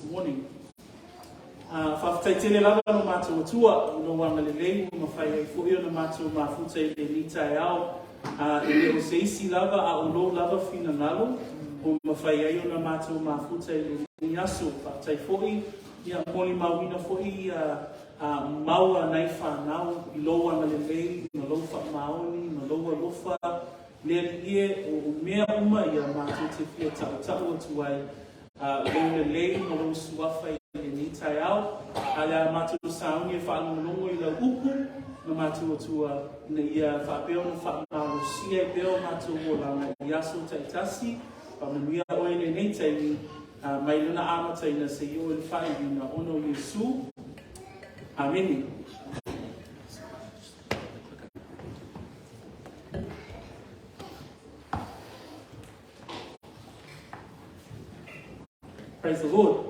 this morning. Faafetai tele lava lo matou Atua i lou agalelei ua mafai ai foi ona matou mafuta i lenei taeao. E le o se isi lava a o lou lava finagalo ua mafai ai ona matou mafuta i lenei aso. Faafetai foi, ia molimauina foi mau a nai fanau i lou agalelei ma lou faamaoni ma lou alofa. Le Alii e, o mea uma ia matou te fia tautau atu ai lou lelei ma lou suafa i lenei taeao. A o le a matou sauni e faalogologo i lau upu ma matou Atua ina ia faapea ona faamalosia ai pea o matou olaga i aso taitasi. Faamanuia oe i lenei taimi mai lona amataina seia oo i le faaiuina ona o Iesu. Amene. Praise the Lord.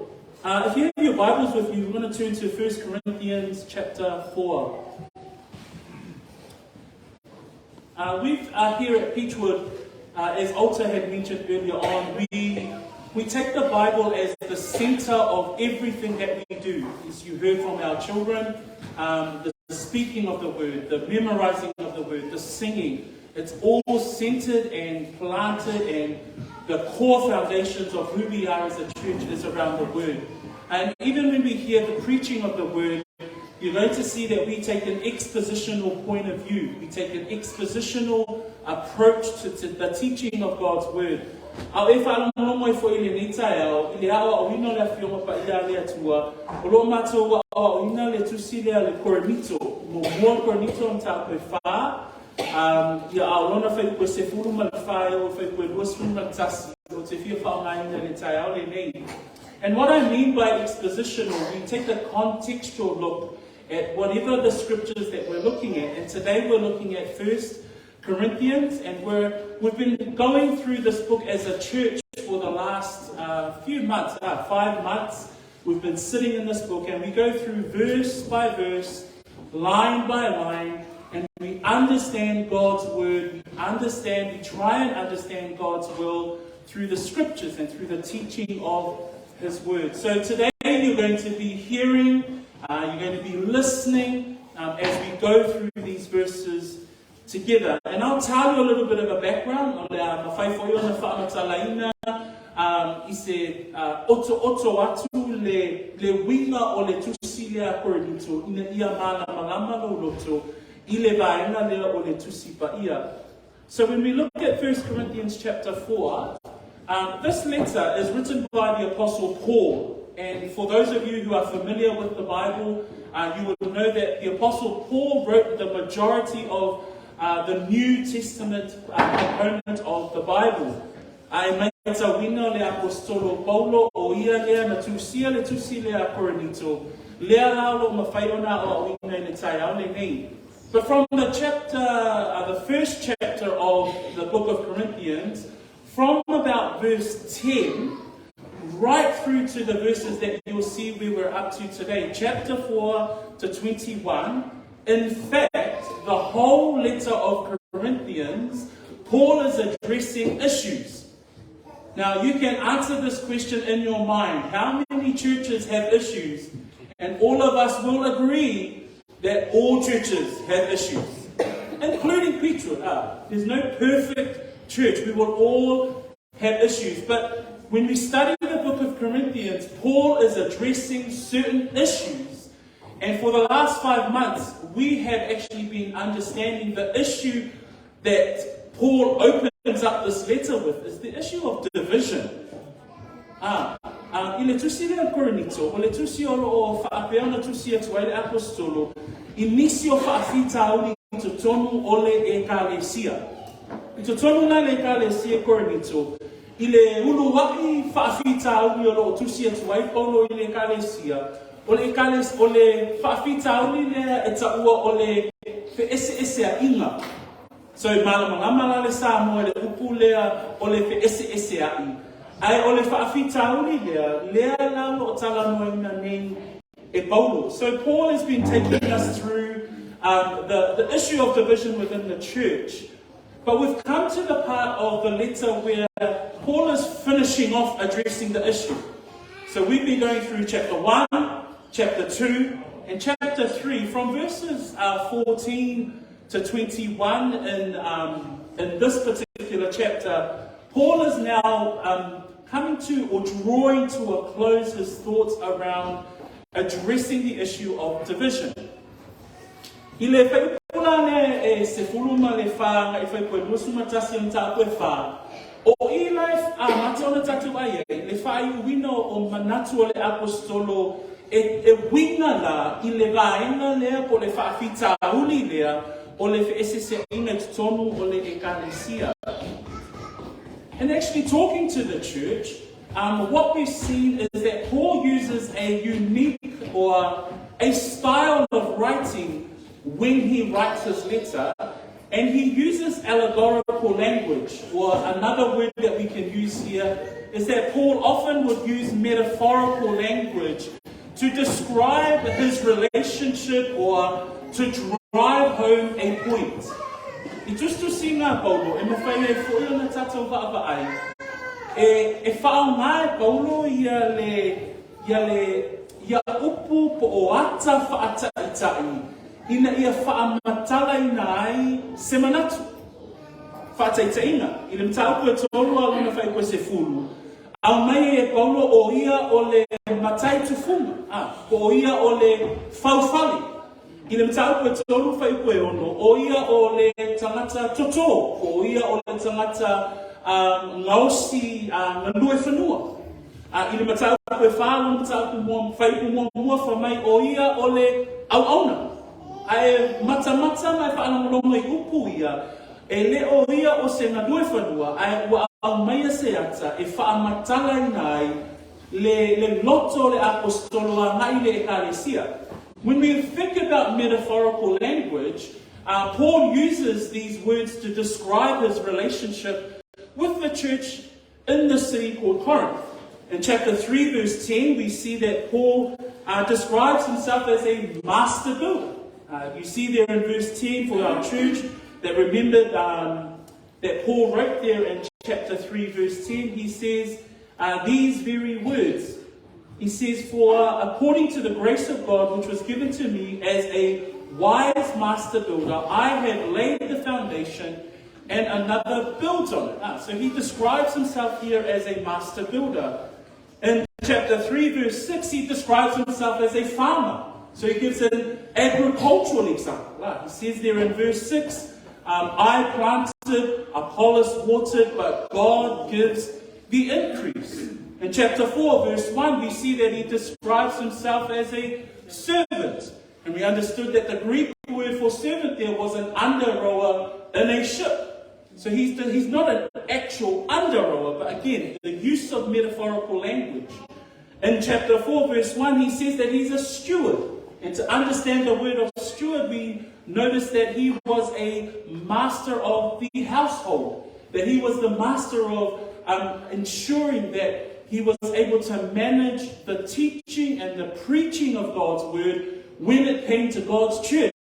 If you have your Bibles with you, we're going to turn to 1 Corinthians chapter 4. We are here at Peachwood, as Alta had mentioned earlier on, we take the Bible as the center of everything that we do. As you heard from our children, the speaking of the word, the memorizing of the word, the singing, it's all centered and planted, and the core foundations of who we are as a church is around the word. And even when we hear the preaching of the word, you're going to see that we take an expositional point of view. We take an expositional approach to the teaching of God's word. A e faalogologo ai foi i lenei taeao, i le aoaoina o le Afioga Paia a le Atua, o lo o matou aoaoina le tusi lea le Korinito, muamua Korinito mataupu e 4, ia a o lona fuaiupu e 14 e oo i le fuaiupu e 21, ou te fia faaaogaina i le taeao lenei. And what I mean by expositional, we take a contextual look at whatever the scriptures that we're looking at. And today we're looking at 1 Corinthians, and we've been going through this book as a church for the last few months, 5 months. We've been sitting in this book, and we go through verse by verse, line by line, and we understand God's word. We try and understand God's will through the scriptures and through the teaching of His word. So today you're going to be hearing, you're going to be listening as we go through these verses together. And I'll tell you a little bit of a background. O le a mafai foi ona faamatalaina i se otooto atu le uiga o le tusi lea a Korinito ina ia malamalama lou loto i le vaega lea o le tusi paia. So when we look at 1 Corinthians chapter 4, this letter is written by the Apostle Paul. And for those of you who are familiar with the Bible, you would know that the Apostle Paul wrote the majority of the New Testament component of the Bible. A e maitauina le Aposetolo Paulo o ia lea na tusia le tusi lea a Korinito, lea la o lo o mafai ona aoaoina i le taeao lenei. But from the chapter, the first chapter of the book of Corinthians, from about verse 10, right through to the verses that you'll see where we're up to today, chapter 4 to 21, in fact, the whole letter of Corinthians, Paul is addressing issues. Now, you can answer this question in your mind. How many churches have issues? And all of us will agree that all churches have issues, including Peachwood. There's no perfect church. We will all have issues. But when we study the book of Corinthians, Paul is addressing certain issues. And for the last 5 months, we have actually been understanding the issue that Paul opens up this letter with is the issue of division. I le tusi lea Korinito, o le tusi o lo o faapea ona tusi atu ai le Aposetolo i nisi o faafitauli i totonu o le Ekalesia. I totonu la le Ekalesia Korinito, i le uluai faafitauli o lo o tusi atu ai Paulo i le Ekalesia, o le Ekalesia, o le faafitauli lea e taua o le feeseeseaiga. So e malamalama la le Samoa i le upu lea o le feeseesea'i. Ae o le faafitauli lea, lea la o lo o talanoaina nei e Paulo. So Paul has been taking us through the issue of division within the church. But we've come to the part of the letter where Paul is finishing off addressing the issue. So we've been going through chapter 1, chapter 2, and chapter 3 from verses 14 to 21 in this particular chapter. Paul is now coming to or drawing to a close his thoughts around addressing the issue of division. I le fuaiupu la lea e 14 agai fuaiupu e 21 o mataupu e 4, o i la e amata ona tatou vaai ai le faaiuina o manatu o le Aposetolo e e uiga la i le vaega lea po o le faafitauli lea o le feeseeseaiga i totonu o le Ekalesia. And actually talking to the church, what we've seen is that Paul uses a unique or a style of writing when he writes his letter, and he uses allegorical language, or another word that we can use here is that Paul often would use metaphorical language to describe his relationship or to drive home a point. I tusitusiga a Paulo e mafai ai foi ona tatou vaavaai, e, e faaaoga e Paulo ia le, ia le, ia upu po o ata faataitai ina ia faamatalaina ai se manatu. Faataitaiga, i le mataupu e tolu a lona fuaiupu e 10, aumai ai e Paulo o ia o le matai tufuga, a, po o ia o le faufale. I le mataupu e tolu fuaiupu e 6, o ia o le tagata totō, po o ia o le tagata gaosi galue fanua. A i le mataupu e 4 lona mataupu mua, fuaiupu muamua fai mai o ia o le auauna. A e matamata ma e faalogologo i upu ia, e le o ia o se galue fanua, ae ua aumaia se ata e faamatalaina ai le, le loto o le Aposetolo agai i le Ekalesia. When we think about metaphorical language, Paul uses these words to describe his relationship with the church in the city called Corinth. In chapter 3, verse 10, we see that Paul describes himself as a master builder. You see there in verse 10 for our church that remembered that Paul wrote there in chapter 3, verse 10, he says these very words. He says, For according to the grace of God which was given to me as a wise master builder, I have laid the foundation and another builds on it. So he describes himself here as a master builder. In chapter 3, verse 6, he describes himself as a farmer. So he gives an agricultural example. He says there in verse 6, I planted, Apollos watered, but God gives the increase. In chapter 4, verse 1, we see that he describes himself as a servant. And we understood that the Greek word for servant there was an under rower in a ship. So he's not an actual under rower, but again, the use of metaphorical language. In chapter 4, verse 1, he says that he's a steward. And to understand the word of steward, we notice that he was a master of the household, that he was the master of ensuring that he was able to manage the teaching and the preaching of God's word when it came to God's church.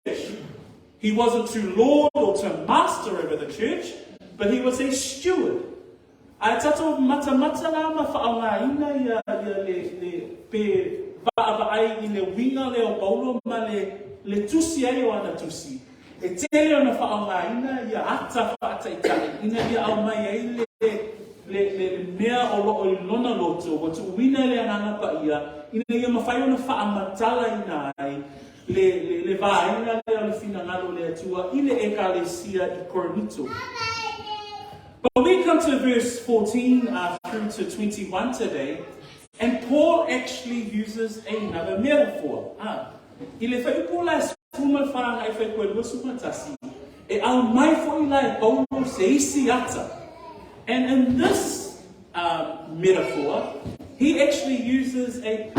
He wasn't to lord or to master over the church, but he was a steward. Ae tatou matamata la ma faaaogaina ia le pe vaavaai i le uiga lea o Paulo ma le tusi ai o ana tusi. E tele ona faaaogaina ia ata faataitai ina ia aumai ai le mea o loo i lona loto ua tuuina e le Agaga Paia ina ia mafai ona faamatalaina ai le vaega lea o le finagalo o le Atua i le Ekalesia i Korinito. But we come to verse 14 through to 21 today, and Paul actually uses another metaphor. I le fuaiupu la e 14 agai fuaiupu e 21, e aumai foi la e Paulo se isi ata. And in this metaphor, he actually uses a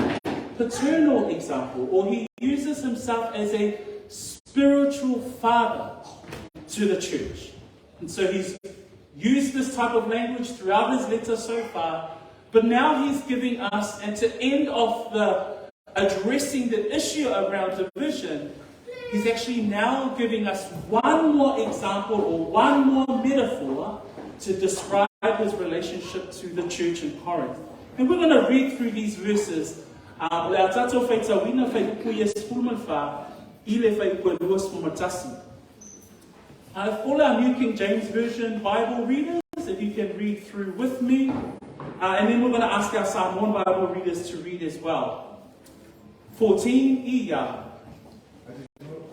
paternal example, or he uses himself as a spiritual father to the church. And so he's used this type of language throughout his letter so far, but now he's giving us, and to end off the addressing the issue around division, he's actually now giving us one more example or one more metaphor to describe his relationship to the church in Corinth. And we're going to read through these verses. O le a tātou faitauina fuaiupu ia 14 i le fuaiupu e 21. If all our New King James Version Bible readers, if you can read through with me, and then we're going to ask our Samoan Bible readers to read as well. 14, ia.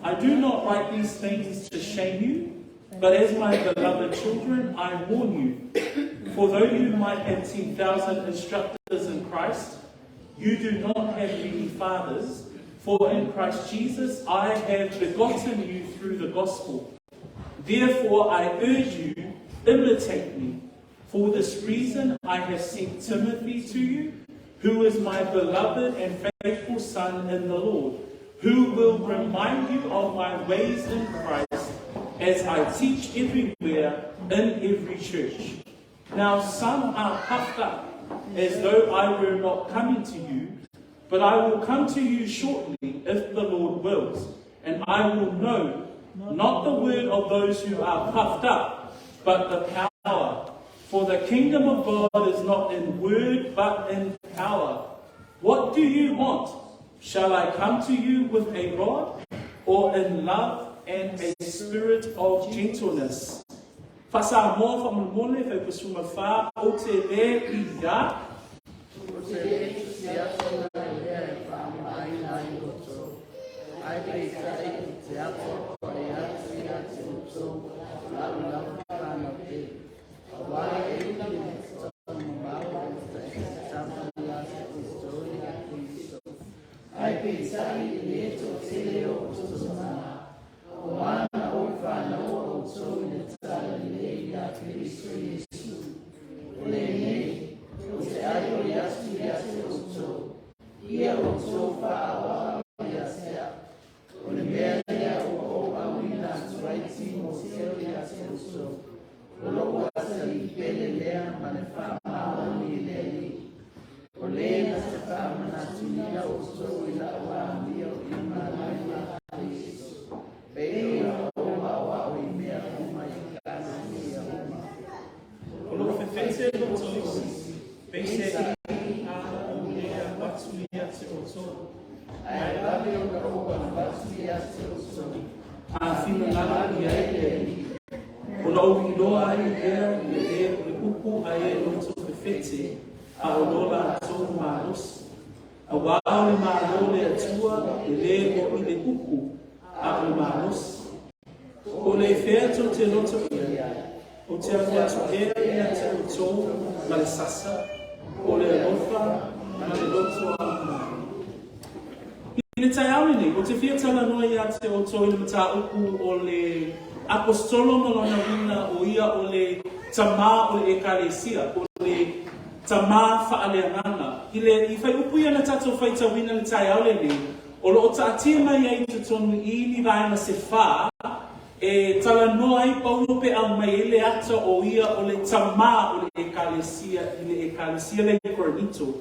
I do not write these things to shame you, but as my beloved children, I warn you. For though you might have 10,000 instructors in Christ, you do not have many fathers, for in Christ Jesus I have begotten you through the gospel. Therefore I urge you, imitate me. For this reason I have sent Timothy to you, who is my beloved and faithful son in the Lord, who will remind you of my ways in Christ, as I teach everywhere in every church. Now some are puffed up, as though I were not coming to you, but I will come to you shortly, if the Lord wills, and I will know not the word of those who are puffed up, but the power. For the kingdom of God is not in word, but in power. What do you want? Shall I come to you with a rod, or in love and a spirit of gentleness? Faa-Samoa faamolemole, fuaiupu 14, o te le ia. Ou te le tusi atu i mea e faamamaina ai outou, ae peitai ou te apoapoai atu ia te outou o lau lava fanau pele. Auā e ui ina taumamao le ita tama ia te outou ia Keriso. Ae peitai e le toatele o outou tamā, auā na ou fanaua outou i le talalelei ia Keriso Iesu. O lenei, ou te aioi atu ia te outou, ia outou faaoao ia te au. O le mea lea ua ou auina atu ai Timoteo ia te outou, o lou atalii pele lea ma le faamaoni i le Alii. O le na te faamanatuina outou i lau amio i malae ma Iesu, pei ona ou aoao i mea uma i ekalesia uma. O loo fefete loto sisi, peitai a o le avatu ia te outou. Ae vave ona ou avatu ia te outou. A finagalo i ai le Alii, ona ou iloa ai lea i le lē o le upu a e loto fefete, a o lo latou malosi. Auā o le Malo o le Atua e lē o i le upu, a o le malosi. Po o le fea tou te loto i ai, ou te alu atu ea ia te outou ma le sasa, po o le alofa ma le loto aumai. I le taeao lenei, ou te fia talanoa ia te outou i le mataupu o le Aposetolo ma lona uiga o ia o le tamā o le Ekalesia, po o le tamā faaleagaga. I le i fuaiupu ia na tatou faitauina i le taeao lenei, o loo taatia mai ai i totonu i ni vaega se fa e talanoa ai Paulo pe aumai ai le ata o ia o le tamā o le Ekalesia i le Ekalesia lea i Korinito.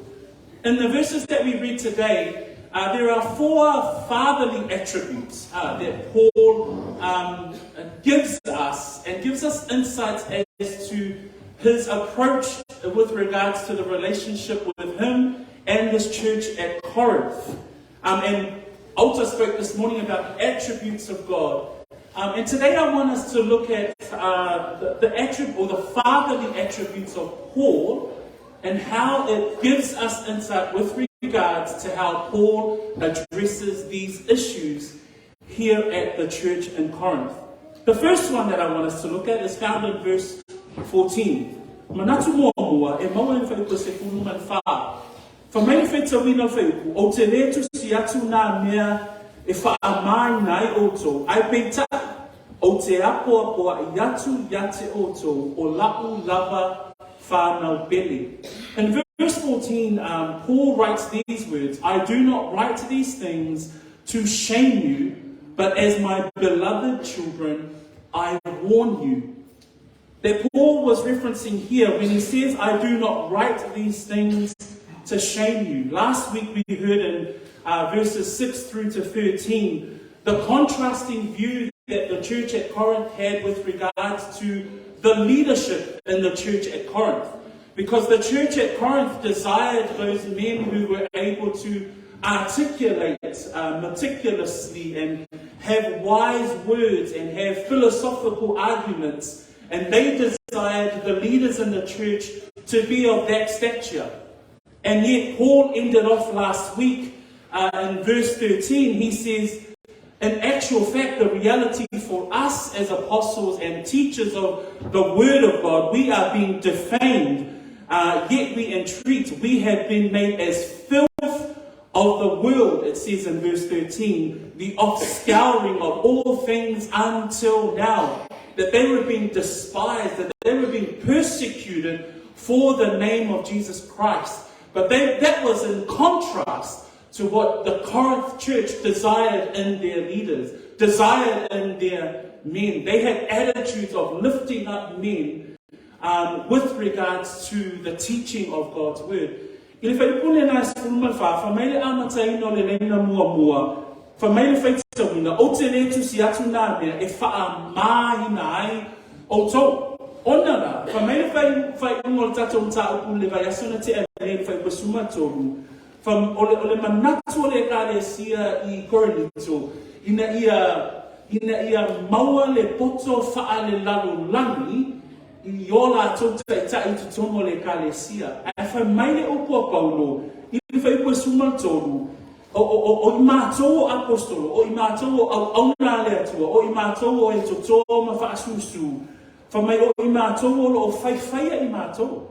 In the verses that we read today, there are four fatherly attributes that Paul gives us and gives us insights as to his approach with regards to the relationship with him and this church at Corinth. And Alta spoke this morning about the attributes of God. And today I want us to look at the attribute or the fatherly attributes of Paul and how it gives us insight with regards to how Paul addresses these issues here at the church in Corinth. The first one that I want us to look at is found in verse 14. Manatu muamua e maua i le fuaiupu 14. Fai mai le faitauina o le fuaiupu, ou te le tusi atu nā mea e faamamaina ai outou, ae peitai, ou te apoapoai atu ia te outou o la'u lava fanau pele. In verse 14, Paul writes these words, I do not write these things to shame you, but as my beloved children, I warn you. That Paul was referencing here when he says, I do not write these things to shame you. Last week we heard in verses 6 through to 13 the contrasting view that the church at Corinth had with regards to the leadership in the church at Corinth. Because the church at Corinth desired those men who were able to articulate meticulously and have wise words and have philosophical arguments. And they desired the leaders in the church to be of that stature. And yet Paul ended off last week in verse 13, he says, in actual fact, the reality for us as apostles and teachers of the Word of God, we are being defamed, yet we entreat. We have been made as filth of the world, it says in verse 13, the offscouring of all things until now. That they were being despised, that they were being persecuted for the name of Jesus Christ. But that was in contrast to what the Corinth church desired in their leaders, desired in their men. They had attitudes of lifting up men with regards to the teaching of God's word. I le fuaiupu lena e 14, fai mai le amataina o le laina muamua, fai mai le faitauina, Ou te lē tusi atu nā mea e faamāina ai outou. Ona la, fai mai le faaiuga o le tatou mataupu i le vaiaso na tea nei i le fuaiupu e 13, fai, o le, o le manatu o le Ekalesia i Korinito, ina ia, ina ia maua le poto faalelalolagi i ō lātou taitai i totonu o le Ekalesia. Ae fai mai le upu a Paulo i le fuaiupu e 13, O, o, o, o i mātou o Apostolo, o i mātou o auauna a le Atua, o i mātou o e totō ma faasusu, fai mai o i mātou o lo o faifaia i mātou,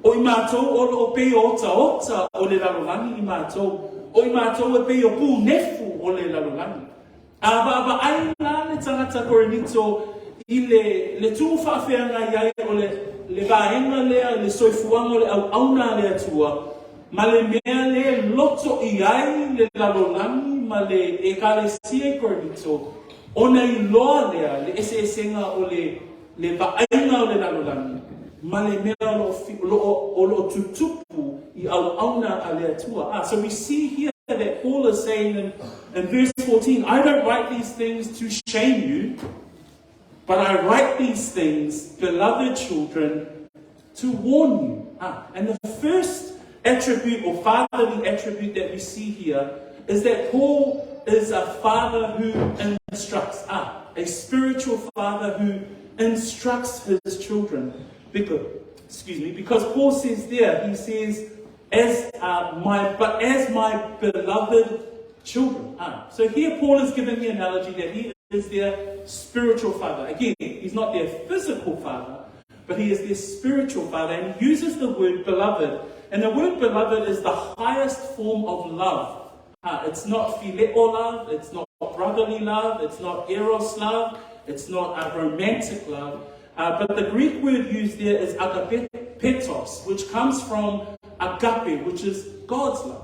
o i mātou o lo o pei o otaota o le lalolagi i mātou, o i mātou e pei o pūnefu o le lalolagi. A vaavaai la le tagata Korinito i le, le tumu faafeagai ai o le, le vaega lea, le soifuaga o le auauna a le Atua, ma le mea le loto i ai le lalolagi ma le Ekalesia i Korinito, ona iloa lea le eseesega o le, le vaaiga o le lalolagi ma le mea o lo o, lo o, o lo o tutupu i auauna a le Atua. Ah, so we see here that Paul is saying in, in verse 14, I don't write these things to shame you, but I write these things, beloved children, to warn you. Ah, and the first attribute or fatherly attribute that we see here is that Paul is a father who instructs. Ah, a spiritual father who instructs his children. Because, excuse me, because Paul says there, he says, as my, but as my beloved children. Ah, so here Paul is giving the analogy that he is their spiritual father. Again, he's not their physical father, but he is their spiritual father, and he uses the word beloved. And the word beloved is the highest form of love. It's not phileo love, it's not brotherly love, it's not eros love, it's not a romantic love. But the Greek word used there is agapetos, which comes from agape, which is God's love.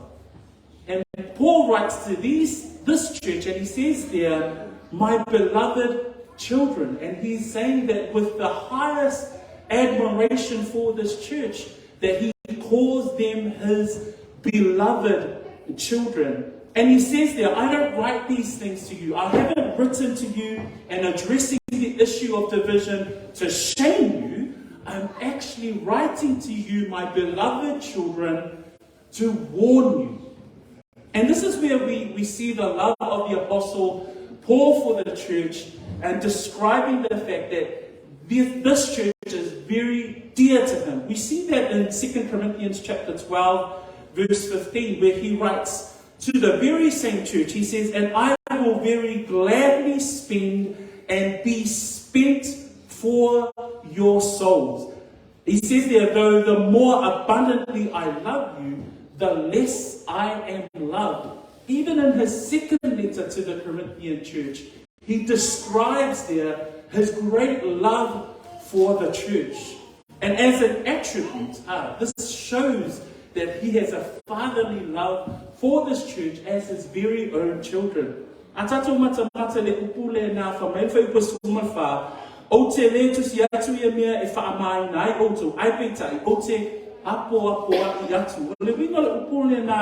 And Paul writes to these this church, and he says there, my beloved children. And he's saying that with the highest admiration for this church, that he calls them his beloved children. And he says there, I don't write these things to you. I haven't written to you and addressing the issue of division to shame you. I'm actually writing to you, my beloved children, to warn you. And this is where we, we see the love of the apostle Paul for the church and describing the fact that this, this church is very dear to him. We see that in 2 Corinthians chapter 12, verse 15, where he writes to the very same church, he says, And I will very gladly spend and be spent for your souls. He says there, though the more abundantly I love you, the less I am loved. Even in his second letter to the Corinthian church, he describes there his great love for the church. And as an attribute, this shows that he has a fatherly love for this church as his very own children. A tatou matamata le upu lena fa mai le fuaiupu 14, Ou te lē tusi atu ia mea e faamāina ai outou, ae peitai, ou te apoapoaʻi atu. O le uiga o le upu lena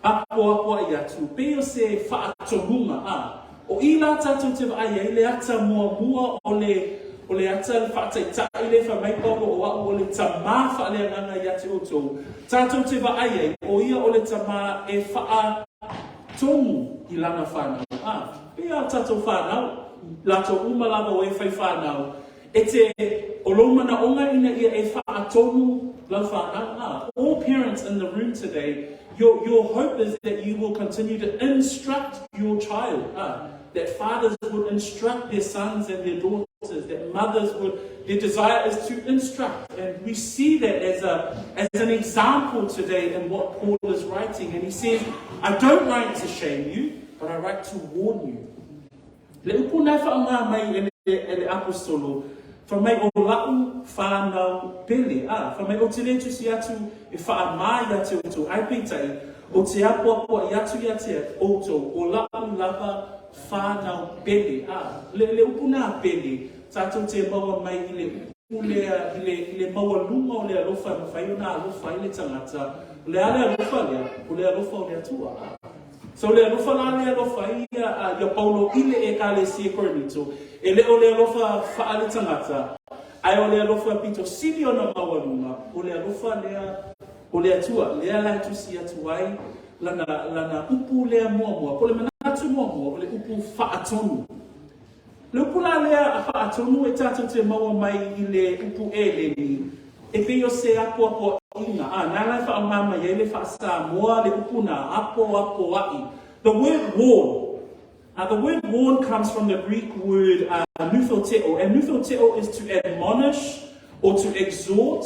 apoapoaʻi atu, pei o se faatomuga, a o i la tatou te vaai ai le ata muamua o le o le ata faataitaʻi lea fai mai Paulo o aʻu o le tamā faaleagaga iā te ʻoutou, tātou te vaai ai, ʻo ia o le tamā e faatonu i lana fanau. A, pei a tātou whānau, lātou uma lava o e whai whānau, e te, o lou manaʻoga ina ia e faatonu lau whānau. A, all parents in the room today, your, your hope is that you will continue to instruct your child. A, that fathers would instruct their sons and their daughters, that mothers would, their desire is to instruct. And we see that as, a, as an example today in what Paul is writing. And he says, I don't write to shame you, but I write to warn you. Le upu na whaonga mai e le, e le apostolo, Fa mai o la'u whānau pele, a, fa mai o te le tusi atu e whaamā ia te outou, ai peitai, o te apoapoaʻi atu ia te outou, o la'u lava whānau pele, a, le, le upu nā pele, tātou te maua mai i le upu lea, i le, i le maualuga o le alofa e mafai ona alofa ai le tagata, o le a le alofa lea? O le alofa o le Atua, a. So le alofa la le alofa ai ia a ia Paulo i le Ekalesia Korinito, e le o le alofa whaa le tangata, ae o le alofa pito sili ona maualuga, o le alofa lea o le Atua, lea la e tusi atu ai lana, lana upu lea muamua, po o le manatu muamua, o le upu faatonu. Le upu la lea a faatonu e tātou te maua mai i le upu Eleni, e pei o se apoapoaiga, a, na la e faaaoga mai ai le faa-Samoa le upu na apoapoaʻi. The word warn, the word warn comes from the Greek word noutheteo, and noutheteo is to admonish or to exhort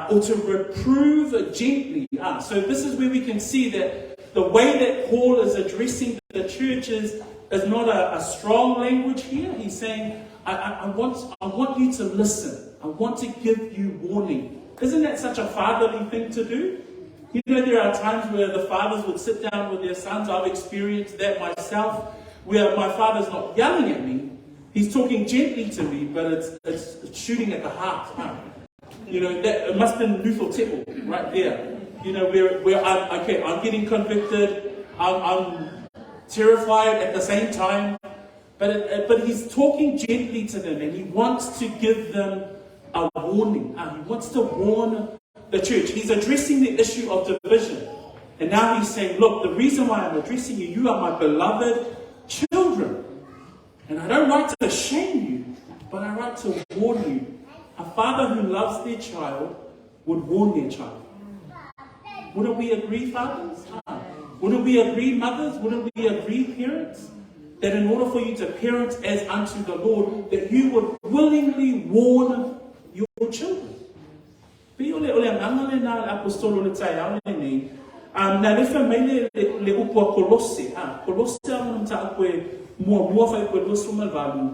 or to reprove gently. So this is where we can see that the way that Paul is addressing the churches is not a, a strong language here. He's saying, I, I, I, want, I want you to listen. I want to give you warning. Isn't that such a fatherly thing to do? You know, there are times where the fathers would sit down with their sons. I've experienced that myself, where my father's not yelling at me. He's talking gently to me, but it's, it's, it's shooting at the heart. Huh? You know, that it must have been Luther Tickle right there. You know, where, where I'm, okay, I'm getting convicted, I'm, I'm terrified at the same time, but, it, but he's talking gently to them and he wants to give them a warning. He wants to warn the church. He's addressing the issue of division. And now he's saying, look, the reason why I'm addressing you, you are my beloved children. And I don't write to shame you, but I write to warn you. A father who loves their child would warn their child. Wouldn't we agree, fathers? Wouldn't we agree, mothers? Wouldn't we agree, parents? That in order for you to parent as unto the Lord, that you would willingly warn your children. Pei o le, o le agaga lenā le apostolo le taeao lenei, a na le fai mai le, le, le upu a Kolose, a, Kolose a ona mataupu e muamua fuaiupu e 28,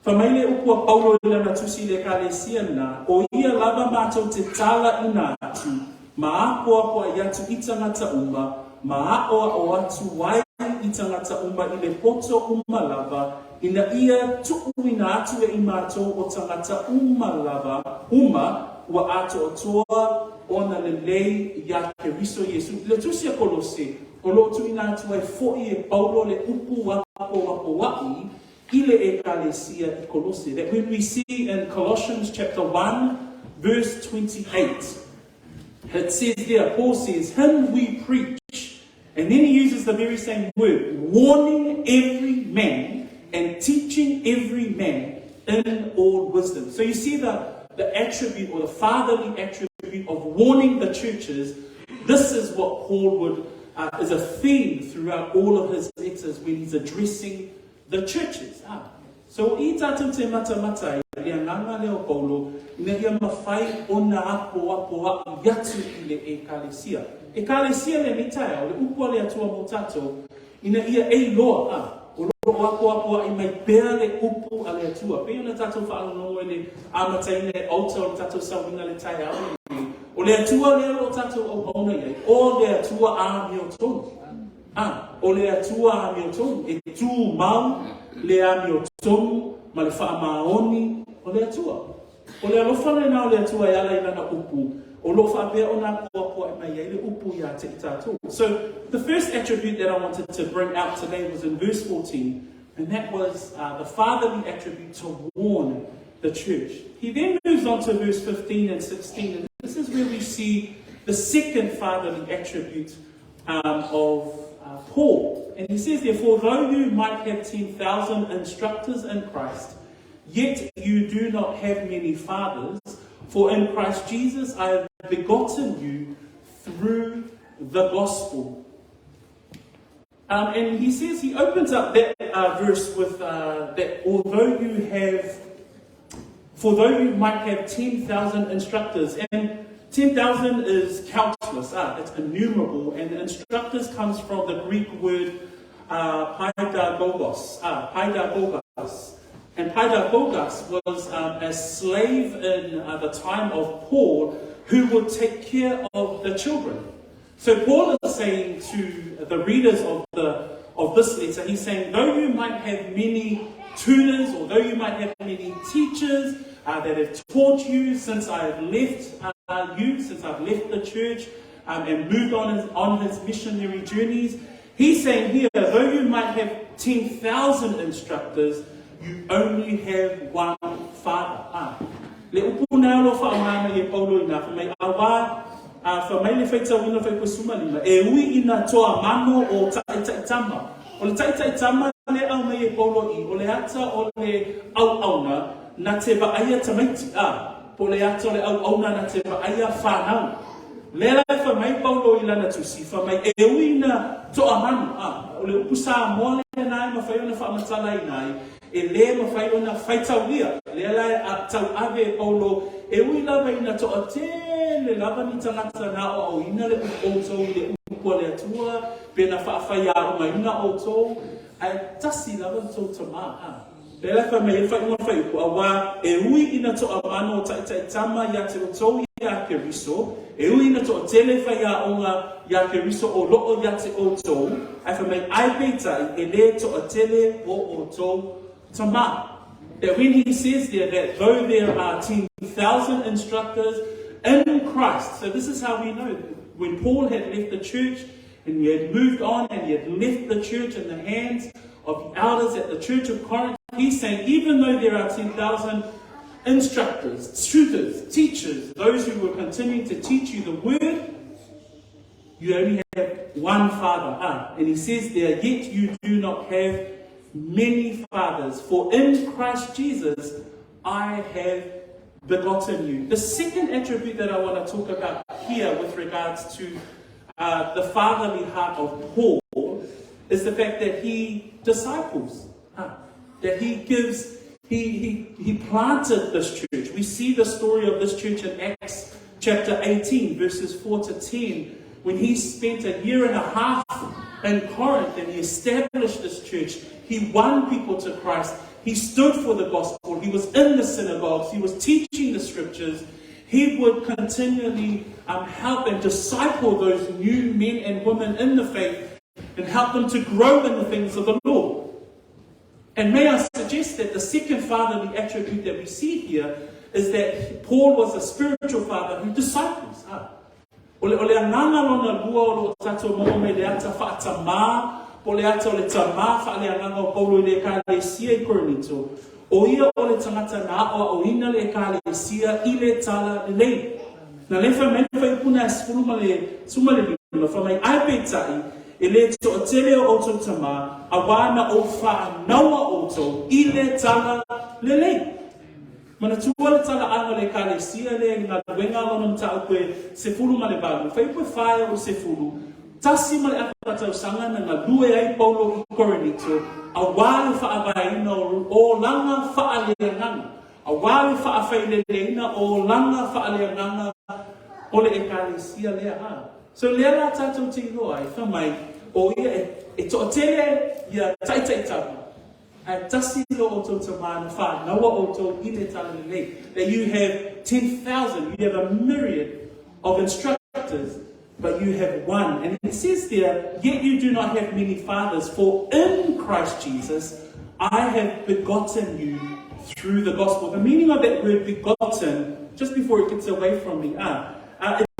fai mai le upu a Paulo i lana tusi i le Ekalesia lenā, o ia lava matou te talaina atu, ma apoapoai atu i tagata uma, ma aʻoaʻo atu ai i tagata uma i le poto uma lava, ina ia tuuina atu e i matou o tagata uma lava, uma ua atoatoa ona lelei iā Keriso Iesu. I le tusi a Kolose, o lo o tuuina atu ai foʻi e Paulo le upu apoapoaʻi i le Ekalesia i Kolose. That when we see in Colossians chapter 1 verse 28, it says there, Paul says, Him we preach. And then he uses the very same word, warning every man and teaching every man in all wisdom. So you see the, the attribute or the fatherly attribute of warning the churches. This is what Paul would, is a theme throughout all of his letters when he's addressing the churches. Ah. So i tātou te matamata i le agaga lea o Paulo ina ia mafai ona apoapoaʻi atu i le Ekalesia. Ekalesia lenei taeao, le upu a le Atua mo tātou, ina ia e iloa, a, o lo o apoapoaʻi mai pea le upu a le Atua. Pei ona tātou faalogologo i le amataina e altar o le tātou sauiga le taeao lenei, o le Atua lea o lo o tātou auauna i ai, o le Atua amiotonu. A, o le Atua amiotonu, e tumau le amiotonu ma le faamaoni o le Atua. O le alofa lenā o le Atua e ala i lana upu, o lo o faapea ona apoapoaʻi mai ai le upu iā te i tātou. So, the first attribute that I wanted to bring out today was in verse 14, and that was the fatherly attribute to warn. the church. He then moves on to verse 15 and 16, and this is where we see the second fatherly attribute of Paul. And he says, therefore, though you might have 10,000 instructors in Christ, yet you do not have many fathers, for in Christ Jesus I have begotten you through the gospel. And he says, he opens up that verse with that although you have, for though you might have 10,000 instructors, and 10,000 is countless, it's innumerable, and instructors comes from the Greek word paidagogos, paidagogos. And paidagogos was a slave in the time of Paul who would take care of the children. So Paul is saying to the readers of this letter, he's saying, though you might have many tutors, or though you might have many teachers that have taught you since I have left you, since I've left the church and moved on his missionary journeys, he's saying here, though you might have 10,000 instructors, you only have one father. Le upu na lo wha mai e Paulo i nā whamai awa, wha mai le whaitauina whai kusuma lima, e ui ina toa mano o taʻitaʻi tama. O le taʻitaʻi tama le au mai e Paulo i, o le ata o le au auna, na te vaaia tamaiti a, po le ata o le au auna na te vaaia whanau. Le la wha mai Paulo i lana tusi, wha mai e ui na toa mano, o le upu sa moa le nai ma whai ona whaamatala i nai, e le ma whai ona whaitaulia, le la a tau ave e Paulo, e ui lava ina toa te le lava ni tangata na o au ina le upu i le upu le atua, pe na whaawhai a unga ina o tau, ai tasi lava tau tama. Le la wha mai e whai unga whai upu, a wā e ui ina toa mano o taʻitaʻi tama ia te o tau ia Keriso, e ui ina toa tele whai a unga ia Keriso o loo ia te o tau, ai wha mai ai peitai e le toa tele o o tau tama. That when he says there that though there are 10,000 instructors in Christ, so this is how we know when Paul had left the church and he had moved on and he had left the church in the hands of the elders at the church of Corinth, he's saying even though there are 10,000 instructors, tutors, teachers, those who will continue to teach you the word, you only have one father. And he says there, yet you do not have many fathers, for in Christ Jesus I have begotten you. The second attribute that I want to talk about here with regards to the fatherly heart of Paul is the fact that he disciples, that he gives, he planted this church. We see the story of this church in Acts chapter 18, verses 4 to 10, when he spent a year and a half in Corinth and he established this church. He won people to Christ. He stood for the gospel. He was in the synagogues. He was teaching the scriptures. He would continually help and disciple those new men and women in the faith and help them to grow in the things of the Lord. And may I suggest that the second fatherly attribute that we see here is that Paul was a spiritual father who disciples. O le anganga lona lua o lo tatou maua mai le ata whaatamā, po le ata o le tamā wha le anganga o Paulo i le ekalesia i Korinito, o ia o le tangata na o ina le ekalesia i le tala lelei. Na le wha mai whai puna e sefulu ma le suma le lima, wha mai ai peitai, e le toa tele o outou tamā, a wāna o whānaua outou i le tala lelei. Mana tua le tala anga le ekalesia le ngā wenga lona mta koe sefulu ma le valu. Whai koe whaia o sefulu, tasi ma le apatau sanga na ngā lue ai Paulo i Korinito, a wā le whaavaina o langa whaaleanganga. A wā le whaawhaileleina o langa whaaleanganga o le ekalesia lea ha. So lea la tātou te iloa ai, wha mai, o ia e toa tele ia taʻitaʻi tama. Ai tasi lo outou tamana whānaua outou i le tala lelei. That you have 10,000, you have a myriad of instructors, but you have one. And it says there, yet you do not have many fathers, for in Christ Jesus I have begotten you through the gospel. The meaning of that word begotten, just before it gets away from me,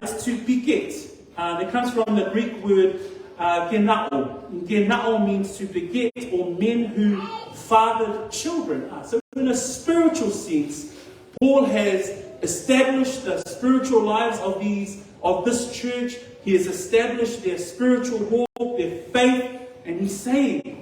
it's to beget. It comes from the Greek word genao. Genao means to beget, or men who fathered children. So in a spiritual sense, Paul has established the spiritual lives of these of this church. He has established their spiritual walk, their faith, and he's saying,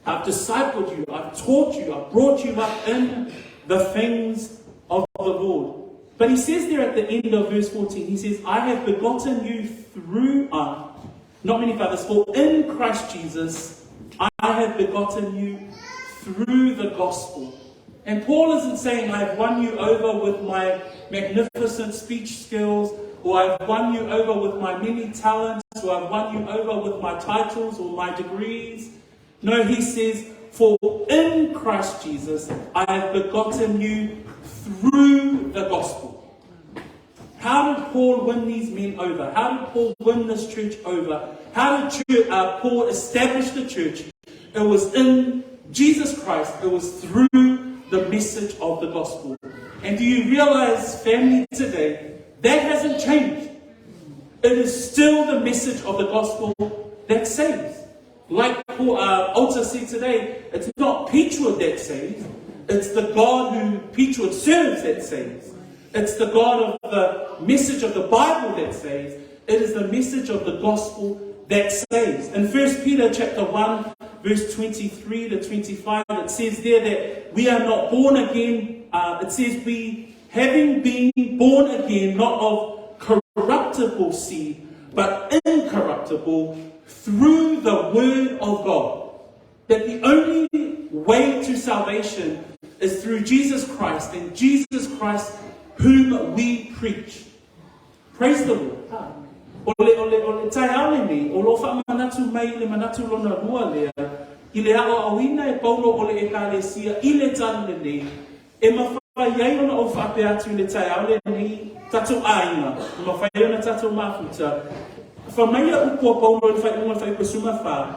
I've discipled you, I've taught you, I've brought you up in the things of the Lord. But he says there at the end of verse 14, he says, I have begotten you through, not many fathers, for in Christ Jesus I have begotten you through the gospel. And Paul isn't saying, I've won you over with my magnificent speech skills, or I've won you over with my many talents, or I've won you over with my titles or my degrees. No, he says, For in Christ Jesus I have begotten you through the gospel. How did Paul win these men over? How did Paul win this church over? How did church, Paul establish the church? It was in Jesus Christ. It was through the message of the gospel. And do you realize, family, today, that hasn't changed. It is still the message of the gospel that saves. Like Paul, Alta said today, it's not Peachwood that saves, it's the God who Peachwood serves that saves. It's the God of the message of the Bible that saves. It is the message of the gospel that saves. In 1 Peter chapter 1, verse 23 to 25, it says there that we are not born again. It says we, having been born again, not of corruptible seed, but incorruptible, through the word of God. That the only way to salvation is through Jesus Christ, and Jesus Christ whom we preach. Praise the Lord. O le, o le, o le taeao lenei, o lo faamanatu mai i le manatu lona lua lea, i le aoaoina e Paulo o le Ekalesia i le tala lenei, e mafai ai ona ou faapea atu i le taeao lenei, tatou aiga, e mafai ai ona tatou mafuta, Fai mai ia upu a Paulo i le faaiuga o le Fuaiupu 14,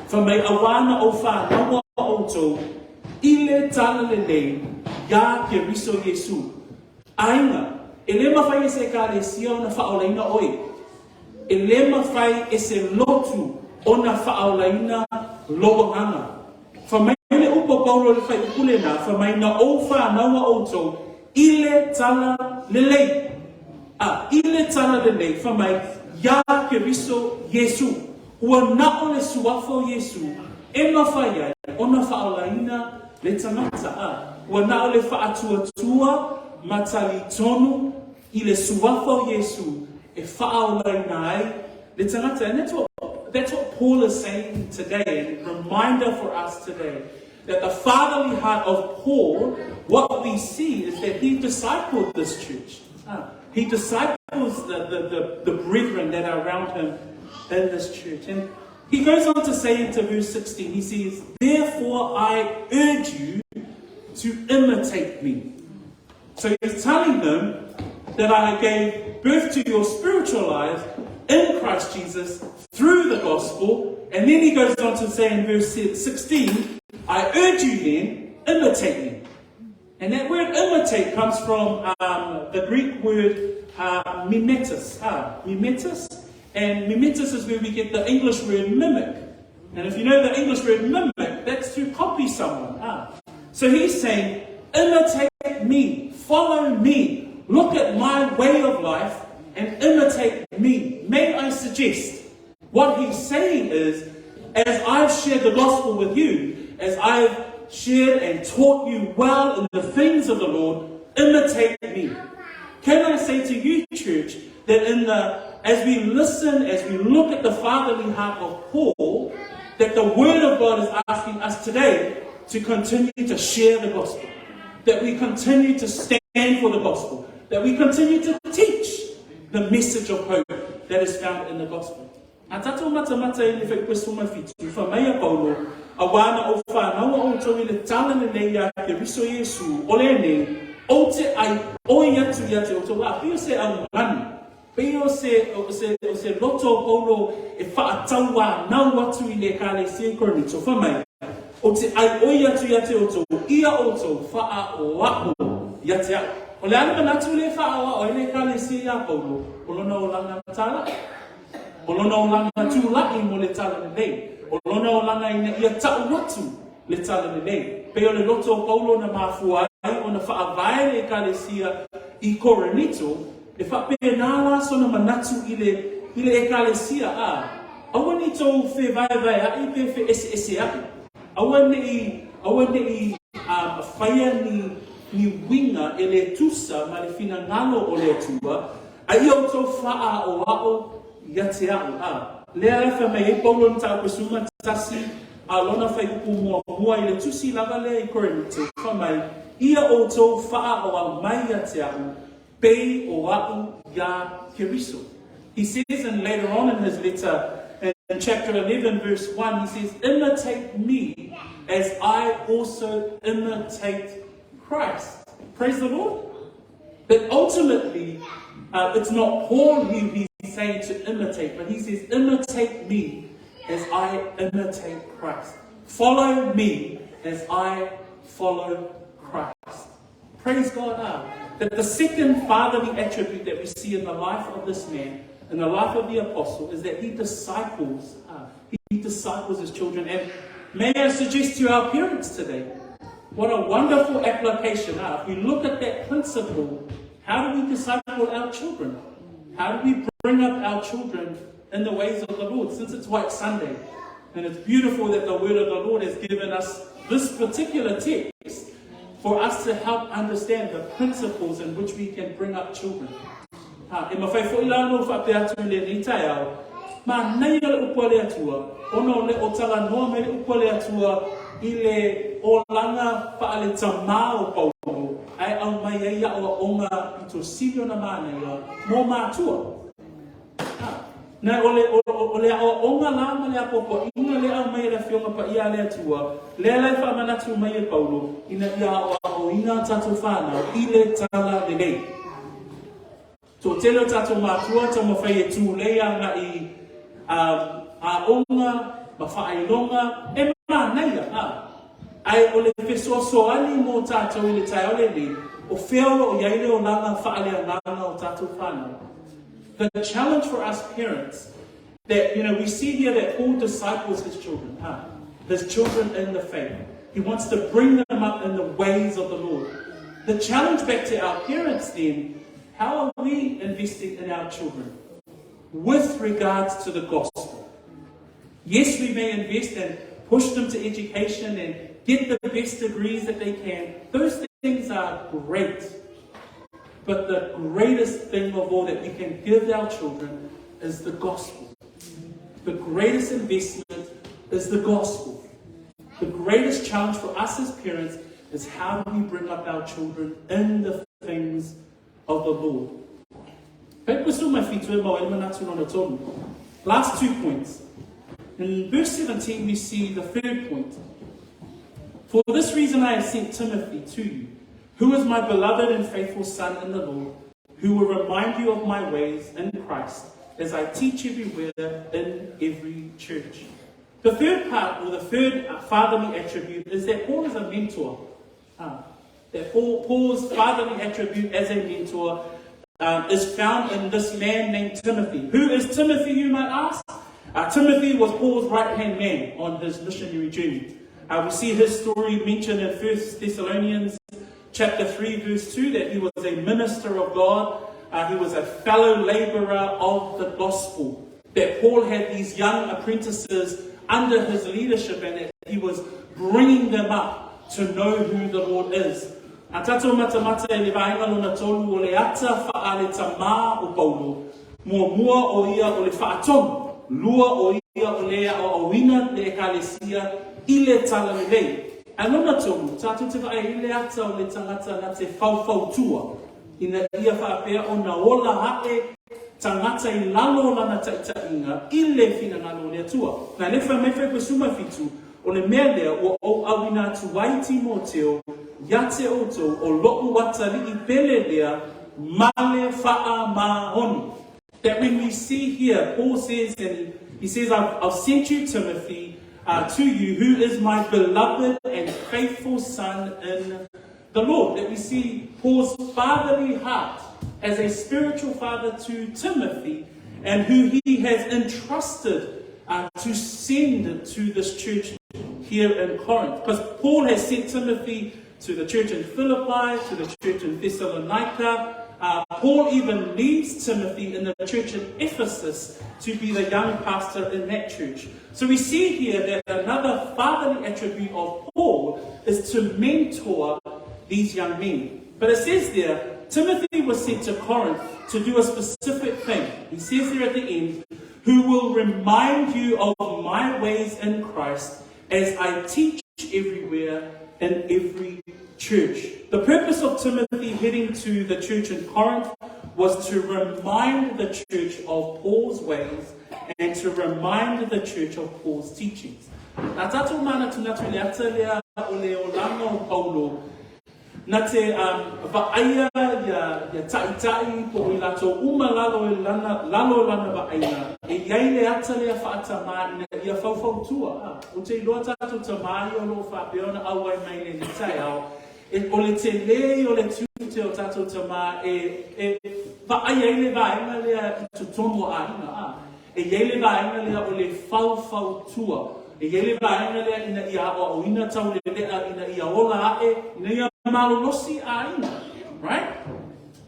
Fai mai, Auā na ou whānaua outou i le tala lelei iā Keriso Iesū. Aiga, e le mafai e se Ekalesia ona faaolaina oe. E le mafai e se lotu ona faaolaina lou agaga. Fai mai le upu a Paulo i le fuaiupu lena, fai mai, Na ou whānaua outou i le tala lelei. A, i le tala lelei, fai mai, iā Keriso Iesū. Ua na o le suafa o Iesū e mafai ai ona faaolaina le tagata, a ua na o le faatuatua ma talitonu i le suafa o Iesū e faaolaina ai le tagata. And that's what, that's what Paul is saying today, a reminder for us today, that the fatherly heart of Paul, what we see is that he discipled this church. He disciples the, the, the, the brethren that are around him in this church. And he goes on to say into verse 16, he says, Therefore I urge you to imitate me. So he's telling them that I gave birth to your spiritual lives in Christ Jesus through the gospel. And then he goes on to say in verse 16, I urge you then, imitate me. And that word imitate comes from the Greek word mimetis. Mimetis. And mimetis is where we get the English word mimic. And if you know the English word mimic, that's to copy someone. So he's saying, imitate me, follow me, look at my way of life and imitate me. May I suggest, what he's saying is, as I've shared the gospel with you, as I've shared and taught you well in the things of the Lord, imitate me. Can I say to you, church, that in the as we listen, as we look at the fatherly heart of Paul, that the Word of God is asking us today to continue to share the gospel, that we continue to stand for the gospel, that we continue to teach the message of hope that is found in the gospel. A tatou matamata i le Fuaiupu 17, fai mai a Paulo, Auā na ou whānaua outou i le tala lenei iā Keriso Iesū, o lenei, ou te ai oi atu ia te outou, a pei o se augani, pei o se, o se, o se loto o Paulo e faatauānau atu i le Ekalesia i Korinito, fai mai, Ou te ai oi atu ia te outou, ia outou faaoao ia te a'u. O le a le manatu lea e faaoao ai le Ekalesia iā Paulo, o lona olaga tālaʻi. O lona olaga tulai mo le Talalelei. O lona olaga ina ia ta'u atu le Talalelei. Pei o le loto o Paulo na mafua ai ona faavae le ekalesia i Korinito, e faapena la sona manatu i le i le ekalesia a, aua ne i tou fevaevaea'i pe feeseesea'i. Aua ne i aua ne i faia ni ni uiga e le tusa ma le finagalo o le Atua, a ia outou faaa'oa'o ia te a'u. A lea e fai mai ai Paulo i le Mataupu 11 a lona fuaiupu muamua i le tusi lava lea i Korinito, fai mai, “Ia outou faaa'oa'o mai ia te a'u, pei o a'u iā Keriso.” He says, and later on in his letter, in chapter 11, verse 1, he says, “Imitate me as I also imitate Christ.” Praise the Lord. That ultimately, it's not Paul who he's saying to imitate, but he says, “Imitate me as I imitate Christ. Follow me as I follow Christ.” Praise God. That the second fatherly attribute that we see in the life of this man, in the life of the apostle, is that he disciples. He disciples his children. And may I suggest to our parents today, what a wonderful application. If we look at that principle, how do we disciple our children? How do we bring up our children in the ways of the Lord? Since it's White Sunday, and it's beautiful that the word of the Lord has given us this particular text for us to help understand the principles in which we can bring up children. Ha, e mafai fo'i la ona ou faapea atu i lenei taeao, manaia le upu a le Atua, ona o le o talanoa mai le upu a le Atua i le olaga faaletamā o Paulo, ae aumai ai aʻoaʻoga pito sili ona manaia mo matua. Ha, na o le, o, o le aʻoaʻoga la ma le apoapoaiga lea e aumai e le Afioga Paia a le Atua, lea la e faamanatu mai e Paulo, ina ia aʻoaʻoina a tatou fanau i le talalelei. Toatele o tatou matua taumafai e tulei agai aoga ma faailoga e manaia, a. Ae o le fesoasoani mo tatou i le taeao lenei, o fea o lo o i ai le olaga faaleagaga o tatou fanau? The challenge for us parents that, we see here that Paul disciples his children, huh? His children in the faith. He wants to bring them up in the ways of the Lord. The challenge back to our parents then, how are we investing in our children with regards to the gospel? Yes, we may invest and push them to education and get the best degrees that they can. Those things are great. But the greatest thing of all that we can give our children is the gospel. The greatest investment is the gospel. The greatest challenge for us as parents is how do we bring up our children in the things of the Lord. Last two points. In verse 17, we see the third point. “For this reason I have sent Timothy to you, who is my beloved and faithful son in the Lord, who will remind you of my ways in Christ, as I teach everywhere in every church.” The third part, or the third fatherly attribute, is that Paul is a mentor. That Paul's fatherly attribute as a mentor is found in this man named Timothy. Who is Timothy, you might ask? Timothy was Paul's right hand man on his missionary journey. We see his story mentioned in 1 Thessalonians chapter 3, verse 2, that he was a minister of God. He was a fellow laborer of the gospel. That Paul had these young apprentices under his leadership and that he was bringing them up to know who the Lord is. A tatou matamata i le vaega lona tolu o le ata faaletamā o Paulo, muamua o ia o le faatonu, lua o ia o le aʻoaʻoina le ekalesia i le talalelei. Ae lona tolu, tatou te vaai i le ata o le tagata na te faufautua, ina ia faapea ona ola aʻe tagata i lalo o lana taʻitaʻiga i le finagalo o le Atua. Na le fai mai fuaiupu 17, “O le mea lea ua ou auina atu ai Timoteo ia te outou o loʻu atalii pele lea ma le faamaoni.” That when we see here, Paul says, and he says, I've sent you Timothy to you, who is my beloved and faithful son in the Lord.” That we see Paul's fatherly heart as a spiritual father to Timothy. and who he has entrusted uh, to send to this church here in Corinth. Because Paul has sent Timothy to the church in Philippi, to the church in Thessalonica. Uh, Paul even leaves Timothy in the church in Ephesus to be the young pastor in that church. So we see here that another fatherly attribute of Paul is to mentor these young men. But it says there, Timothy was sent to Corinth to do a specific thing. He says there at the end, who will remind you of my ways in Christ as I teach everywhere in every church. The purpose of Timothy heading to the church in Corinth was to remind the church of Paul's ways and to remind the church of Paul's teachings. Nā tātou mānatunatu i le ata lea o le olaga o Paulo, Na te vaaia ia ia ta'ita'i po o i latou uma lalo e lana lalo lana vaaiga, e i ai le ata lea faatamā ina ia faufautua. A, ou te iloa tatou tamā ia o lo o faapea ona auai mai lenei taeao, e, o le telē o le tiute o tatou tamā e, e vaai ai le vaega lea i totonu o aiga, a. E i ai le vaega lea o le faufautua. E i ai le vaega lea ina ia aʻoaʻoina tauleleʻa ina ia ola aʻe, ina ia malolosi ʻāina. Right?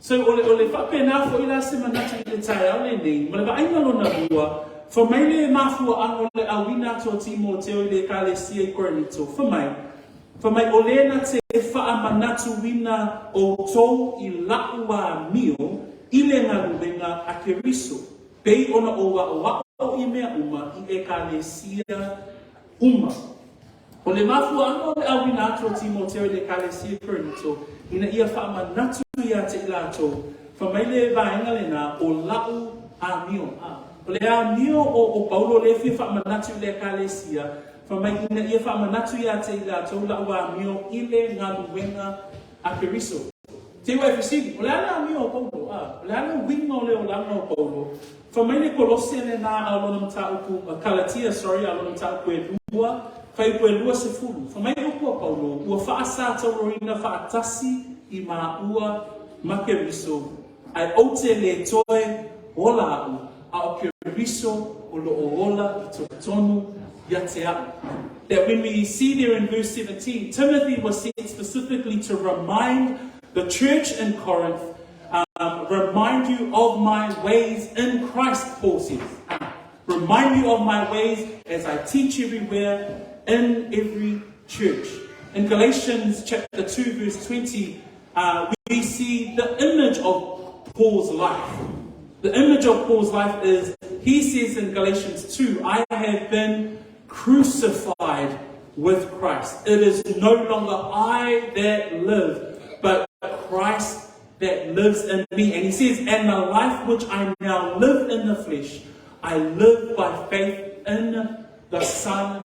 So, o le, o le faapena foʻi la se manatu i le taeao lenei, ma le vaaiga lona lua, fai mai le mafuaaga o le ʻauina atu o Timoteo i le Ekalesia i Korinito, fai mai, fai mai, o le na te faamanatuina ʻoutou i laʻu amio i le galuega a Keriso. Pei ona ou aʻoaʻo i mea uma i ʻEkalesia uma. ʻO le mafuaaga o le ʻauina atu o Timoteo i le ʻEkalesia i Korinito, ina ia faamanatu iā te i latou, fai mai le vaega lenā, ʻo laʻu amio. A, o le amio o, o Paulo lea e fia faamanatu i le ʻEkalesia, fai mai ina ia faamanatu iā te i latou laʻu amio i le galuega a Keriso. Te ua e fesili, o le a le amio o Paulo? A, o le a le uiga o le olaga o Paulo? Fai mai le Kolose lenā a o lona mataupu, a Kalatia, sorry, a o lona mataupu e lua, fuaiupu e 20. Fai mai upu a Paulo, ua faasātauroina faatasi i māua ma Keriso, ae ou te lē toe ola aʻu, a o Keriso o lo o ola i totonu ia te aʻu. That when we see there in verse 17, Timothy was sent specifically to remind the church in Corinth, um, remind you of my ways in Christ, Paul says. Remind you of my ways as I teach everywhere in every church. In Galatians chapter 2, verse 20, uh, we see the image of Paul's life. The image of Paul's life is, he says in Galatians 2, I have been crucified with Christ. It is no longer I that live, but Christ that lives in me. And he says, And the life which I now live in the flesh, I live by faith in the Son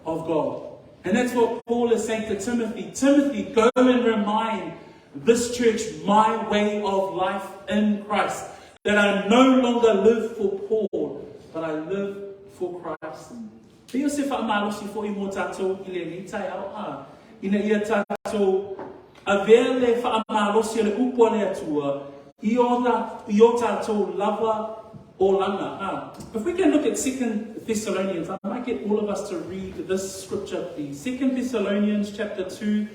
of God. And that's what Paul is saying to Timothy. Timothy, go and remind this church my way of life in Christ. That I no longer live for Paul, but I live for Christ. Pei o se faamalosi foʻi mo tatou i lenei taeao, a, ina ia tatou avea le faamalosi o le upu a le Atua i i o tatou lava olaga, a. If we can look at Second Thessalonians, I might get all of us to read this scripture, please. Second Thessalonians chapter 2,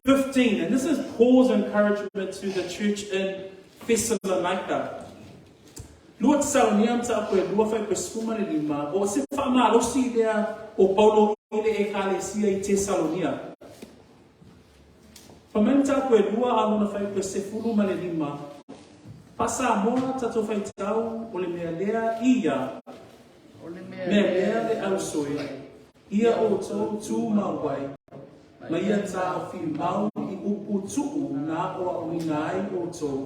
15. And this is Paul's encouragement to the church in Thessalonica. Lua Tesalonia mataupu e lua fuaiupu e 15, o se faamalosi lea o Paulo i le ʻEkalesia i Tesalonia. Fai mai mataupu e lua a lona fuaiupu e 15, Faa-Samoa tatou faitau o le mea lea ia, mea lea le ausoe, ia outou tumau ai, ma ia taofi mau i upu tuʻu na aʻoaʻoina ai ʻoutou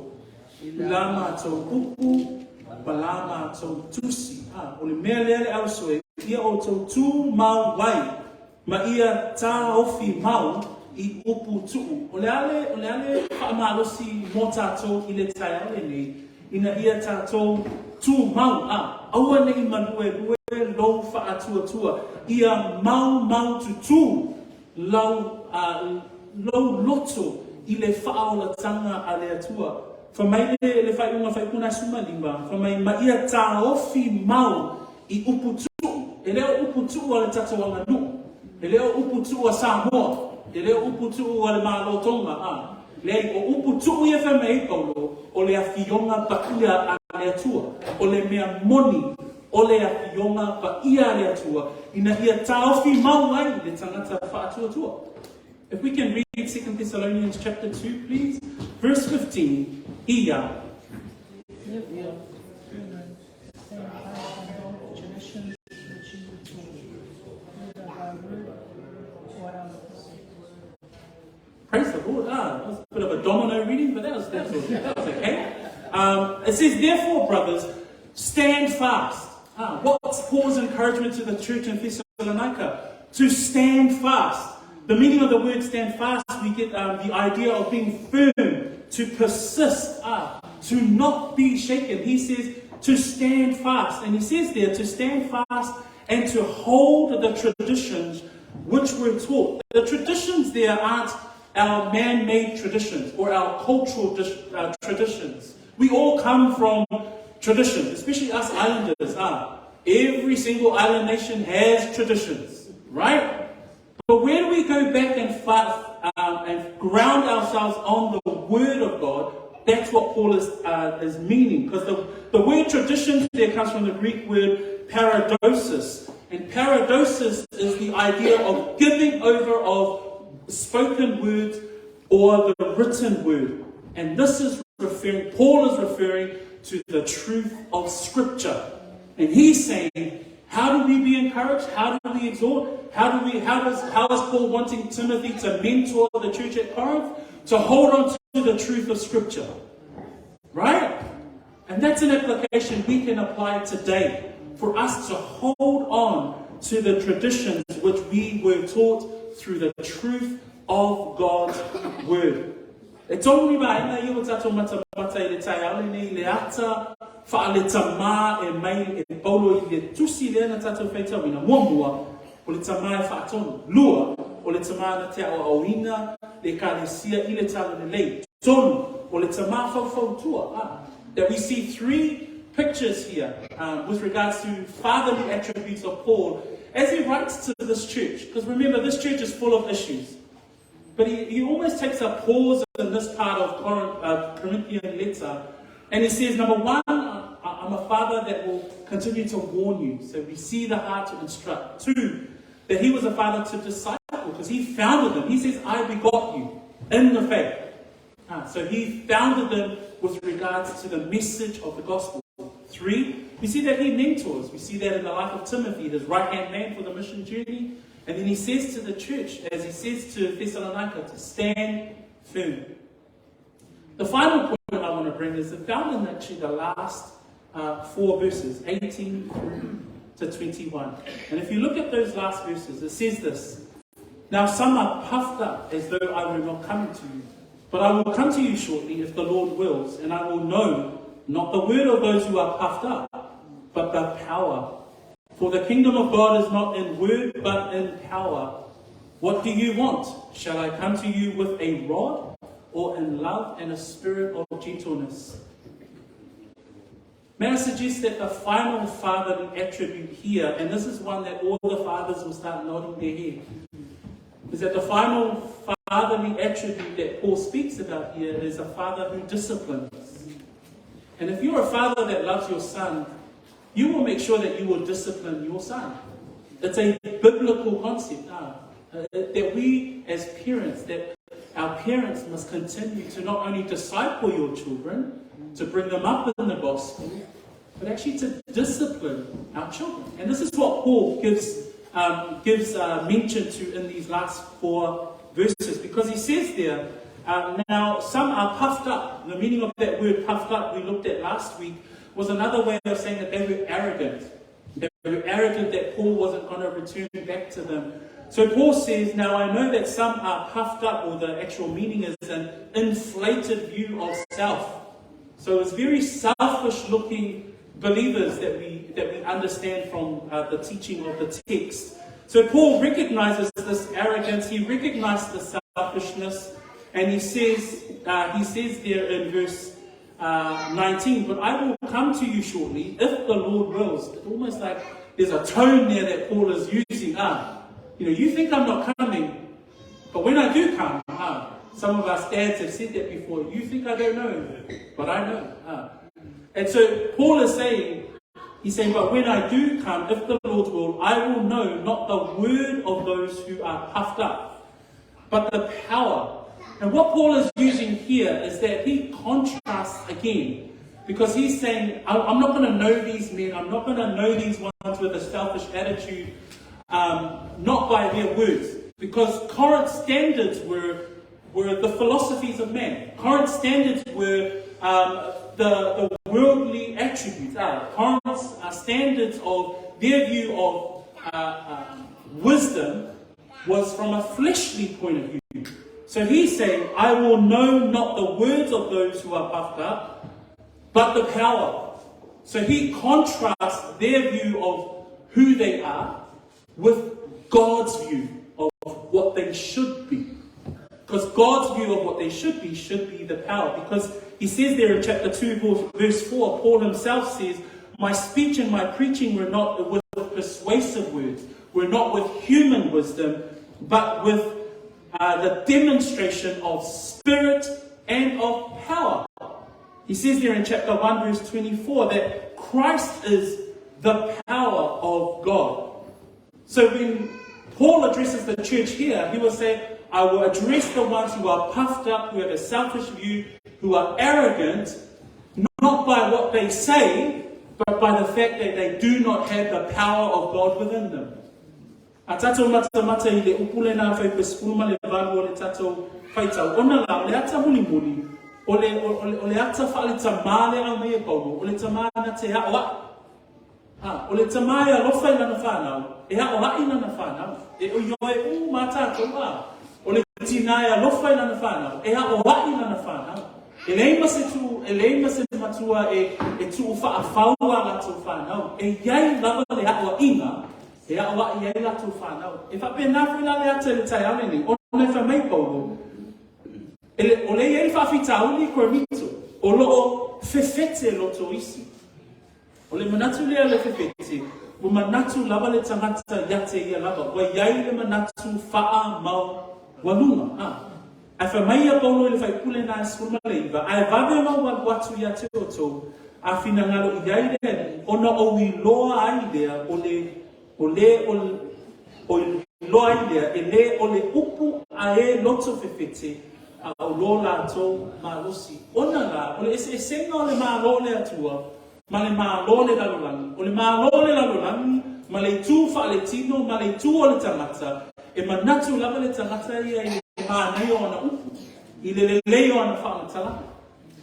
i la matou upu ma la matou tusi. A, o le mea lea le ausoe, ia ʻoutou tumau ai, ma ia taofi mau i upu tuʻu. O le a le, o le a le faamalosi mo tatou i le taeao lenei, ina ia tatou tumau, a, aua ne i maluelue lou faatuatua, ia maumaututu lau, a, lou loto i le faaolataga a le Atua. Fai mai le, le faaiuga faipuna 15, fai mai, ma ia taofi mau i upu tuu, e le o upu tuu a le tatou aganuu, e le o upu tuu a Samoa, e le o upu tuu a le Malo Tonga, a, leai, o upu tuu ia fai mai ai Paulo, o le Afioga Paia a le Atua, o le mea moni o le Afioga Paia a le Atua, ina ia taofi mau ai le tagata faatuatua. If we can read 2 Thessalonians chapter 2, please. Verse 15, ia. Therefore, brethren, stand fast on the old traditions which you were taught, whether by word or our epistle. Praise the Lord. Ah, that was a bit of a domino reading, but that was okay. It says, therefore, brothers, stand fast. Ah, what's Paul's encouragement to the church in Thessalonica? To stand fast. The meaning of the word stand fast, we get the idea of being firm, to persist, to not be shaken. He says to stand fast. And he says there to stand fast and to hold the traditions which were taught. The traditions there aren't our man made traditions or our cultural traditions. We all come from traditions, especially us islanders. Every single island nation has traditions, right? But where do we go back and fight, and ground ourselves on the Word of God? That's what Paul is meaning. Because the word traditions there comes from the Greek word paradosis. And paradosis is the idea of giving over of spoken words or the written word. And this is referring, Paul is referring to the truth of Scripture. And he's saying, how do we be encouraged? How do we exhort? How do we how does how is Paul wanting Timothy to mentor the church at Corinth? To hold on to the truth of Scripture. Right? And that's an application we can apply today for us to hold on to the traditions which we were taught through the truth of God's word. E tolu ni vaega ia o tatou matamata i le taeao lenei le ata faale-tamā e mai e Paulo i le tusi lea na tatou faitauina. Muamua, o le tamā e faatonu. Lua, o le tamā na te aoaoina le ekalesia i le talalelei. Tolu, o le tamā faufautua. That we see three pictures here with regards to fatherly attributes of Paul as he writes to this church. Because remember, this church is full of issues. But he almost takes a pause in this part of Corinthian letter and he says, number one, I'm a father that will continue to warn you. So we see the heart to instruct. Two, that he was a father to disciple because he founded them. He says, I begot you in the faith. So he founded them with regards to the message of the gospel. Three, we see that he mentors. We see that in the life of Timothy, his right hand man for the mission journey. And then he says to the church, as he says to Thessalonica, to stand firm. The final point I want to bring is found in actually the last four verses, 18 through to 21. And if you look at those last verses, it says this: Now some are puffed up as though I were not coming to you. But I will come to you shortly if the Lord wills, and I will know not the word of those who are puffed up, but the power. For the kingdom of God is not in word, but in power. What do you want? Shall I come to you with a rod, or in love and a spirit of gentleness? May I suggest that the final fatherly attribute here, and this is one that all the fathers will start nodding their head, is that the final fatherly attribute that Paul speaks about here is a father who disciplines. And if you're a father that loves your son, you will make sure that you will discipline your son. It's a biblical concept that we as parents, that our parents must continue to not only disciple your children, to bring them up in the gospel, but actually to discipline our children. And this is what Paul gives mention to in these last four verses, because he says there, now some are puffed up. The meaning of that word puffed up we looked at last week was another way of saying that they were arrogant. They were arrogant that Paul wasn't going to return back to them. So Paul says, now I know that some are puffed up, or the actual meaning is an inflated view of self. So it's very selfish looking believers that we understand from the teaching of the text. So Paul recognizes this arrogance, he recognizes the selfishness, and he says there in verse 19, but I will come to you shortly, if the Lord wills. It's almost like there's a tone there that Paul is using. Ah, you know, you think I'm not coming, but when I do come, ah, some of us dads have said that before. You think I don't know, but I know. Ah. And so Paul is saying, he's saying, but when I do come, if the Lord will, I will know not the word of those who are puffed up, but the power. And what Paul is using here is that he contrasts again, because he's saying, I'm not going to know these men, I'm not going to know these ones with a selfish attitude, um, not by their words. Because current standards were, were the philosophies of man. Current standards were um, the, the worldly attributes, uh, current standards of their view of uh, um, wisdom was from a fleshly point of view. So he's saying, I will know not the words of those who are puffed up, but the power. So he contrasts their view of who they are with God's view of what they should be. Because God's view of what they should be should be the power. Because he says there in chapter 2, verse 4, Paul himself says, My speech and my preaching were not with persuasive words, were not with human wisdom, but with uh, the demonstration of spirit and of power. He says there in chapter 1, verse 24, that Christ is the power of God. So when Paul addresses the church here, he will say, I will address the ones who are puffed up, who have a selfish view, who are arrogant, not by what they say, but by the fact that they do not have the power of God within them. A tatou matamata i le upu lena a Faipe sefulu ma le valu o le tatou faitau, ona la, o le ata mulimuli, o le, o, o, o le ata faale-tamā le au nei e Paulo, o le tamā na te aʻoaʻo. A, o le tamā e alofa i lana whanau, e aʻoaʻi i lana whanau, e ioe uma tatou, a, o le tinā e alofa i lana whanau, e aʻoaʻi i lana whanau. E leai ma se tu, e leai ma se matua e, e tuu faafau a latou whanau, e iai lava le aʻoaʻiga, E aʻoaʻi ai latou whanau. E faapena foi la le ata i le taeao lenei, ona e fai mai Paulo, e le, o le i ai le faafitauli i Korinito, o loo fefete loto isi. O le manatu lea le fefete, ua manatu lava le tagata ia te ia lava, ua i ai le manatu faamaualuga. A. Ae fai mai ia Paulo i le faipule na e 19, Ae vave mau alu atu ia te outou, a finagalo i ai le Alii, ona ou iloa ai lea o le, o le, o, o iloa ai lea, e le o le upu a e loto fefete, a o lo latou malosi. Ona la, o le eseesega o le Malo o le Atua, ma le Malo o le lalolagi. O le Malo o le lalolagi, ma le itu faaletino, ma le itu o le tagata, e manatu lava le tagata ia i le manaia o ana upu, i le lelei o ana faamatalaga.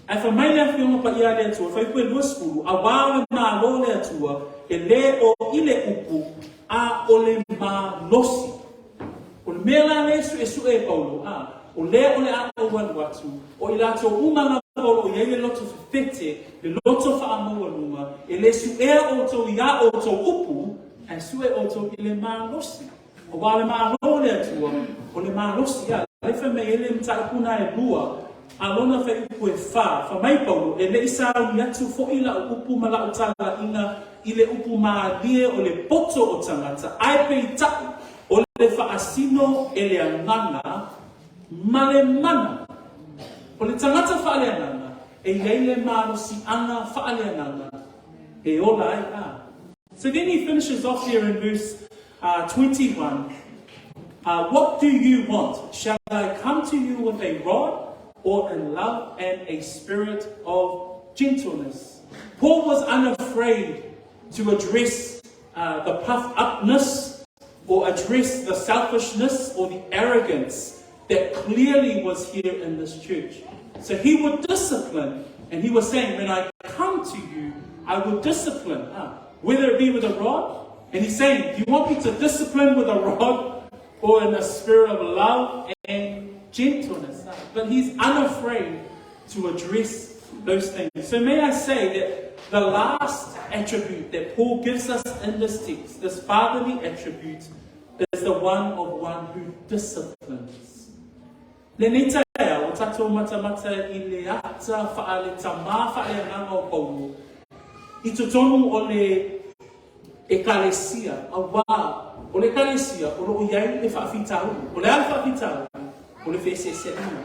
Ae fai mai le Afioga Paia a le Atua, Faipue 20, Auā o le Malo o le Atua, e le o i le upu, a o le malosi. O le mea la lea e suesue e Paulo, a, o lea o le a ou alu atu, o i latou uma lava o lo o i ai le loto fefete, le loto faamaualuga, e le suea outou i a outou upu, ae sue outou i le malosi. Aua o le Malo o le Atua, o le malosi, a, lea fai mai ai le mataupu na e lua, a lona faiupu e fa, fai mai Paulo, e le i sauni atu foi lau upu ma lau talaiga i le upu mālie o le poto o tagata, ae peitai, o le faasino e le agaga ma le mana. O le tagata faaleagaga, e i ai le malosiaga faaleagaga e ola ai. A. So then he finishes off here in verse uh, 21. Uh, what do you want? Shall I come to you with a rod or in love and a spirit of gentleness? Paul was unafraid to address uh, the puffed upness or address the selfishness or the arrogance that clearly was here in this church. So he would discipline, and he was saying, When I come to you, I will discipline, huh? whether it be with a rod. And he's saying, Do you want me to discipline with a rod or in a spirit of love and gentleness? Huh? But he's unafraid to address those things. So may I say that the last attribute that Paul gives us in this text, this fatherly attribute, is the one of one who disciplines. Lenei taeao, ua tatou. tatou matamata i le ata faale-tamā faale-agaga o Paulo i totonu o le Ekalesia, auā o le Ekalesia o lo o i ai le faafitauli. O le a le faafitauli? O le feeseeseaiga.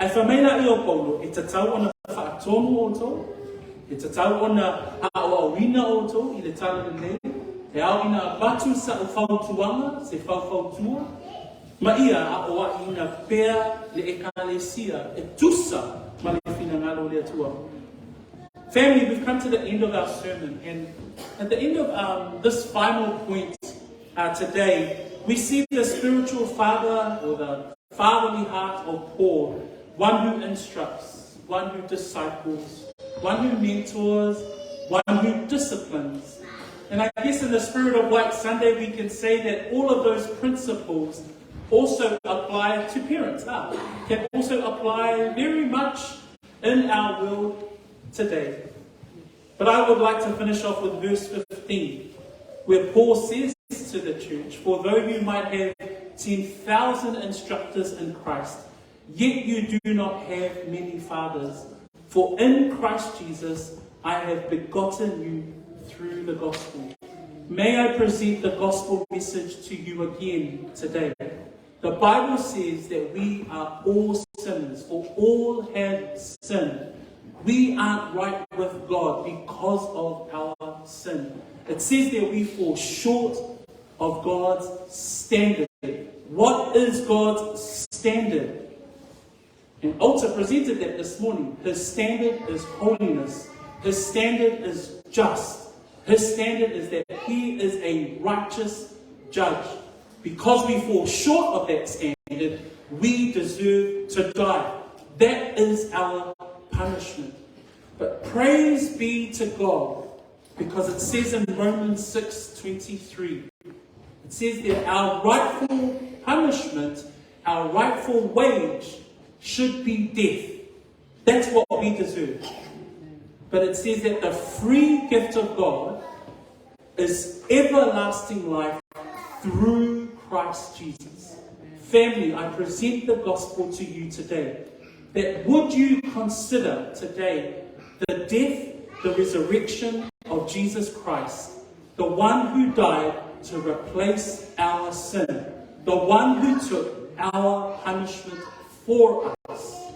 Ae fai mai laia o Paulo, e tatau ona faatonu outou, e tatau ona aoaoina outou i le talalelei, e ao ina avatu sa'u fautuaga, se faufautua, ma ia aoaʻiina pea le Ekalesia e tusa ma le finagalo o le Atua. Family, we've come to the end of our sermon, and at the end of this final point today, we see the spiritual father or the fatherly heart of Paul, one who instructs, one who disciples, one who mentors, one who disciplines. And I guess in the spirit of White Sunday, we can say that all of those principles also apply to parents, can also apply very much in our world today. But I would like to finish off with verse 15, where Paul says to the church, "For though you might have 10,000 instructors in Christ, yet you do not have many fathers. For in Christ Jesus I have begotten you through the gospel." May I present the gospel message to you again today. The Bible says that we are all sinners, for all have sinned. We aren't right with God because of our sin. It says that we fall short of God's standard. What is God's standard? And Alta presented that this morning. His standard is holiness. His standard is just. His standard is that he is a righteous judge. Because we fall short of that standard, we deserve to die. That is our punishment. But praise be to God, because it says in Romans 6:23, it says that our rightful punishment, our rightful wage, should be death. That's what we deserve. But it says that the free gift of God is everlasting life through Christ Jesus. Family, I present the gospel to you today. That would you consider today the death, the resurrection of Jesus Christ, the one who died to replace our sin, the one who took our punishment for us.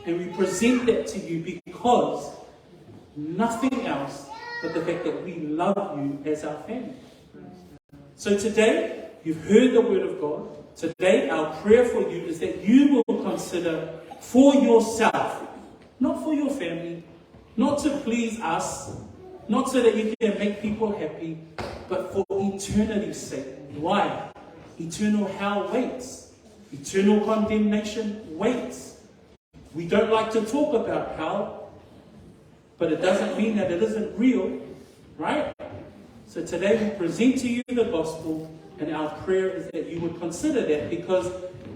And we present that to you because nothing else but the fact that we love you as our family. So today, you've heard the word of God. Today, our prayer for you is that you will consider for yourself, not for your family, not to please us, not so that you can make people happy, but for eternity's sake. Why? Eternal hell waits. Eternal condemnation waits. We don't like to talk about hell, but it doesn't mean that it isn't real, right? So today we present to you the gospel, and our prayer is that you would consider that, because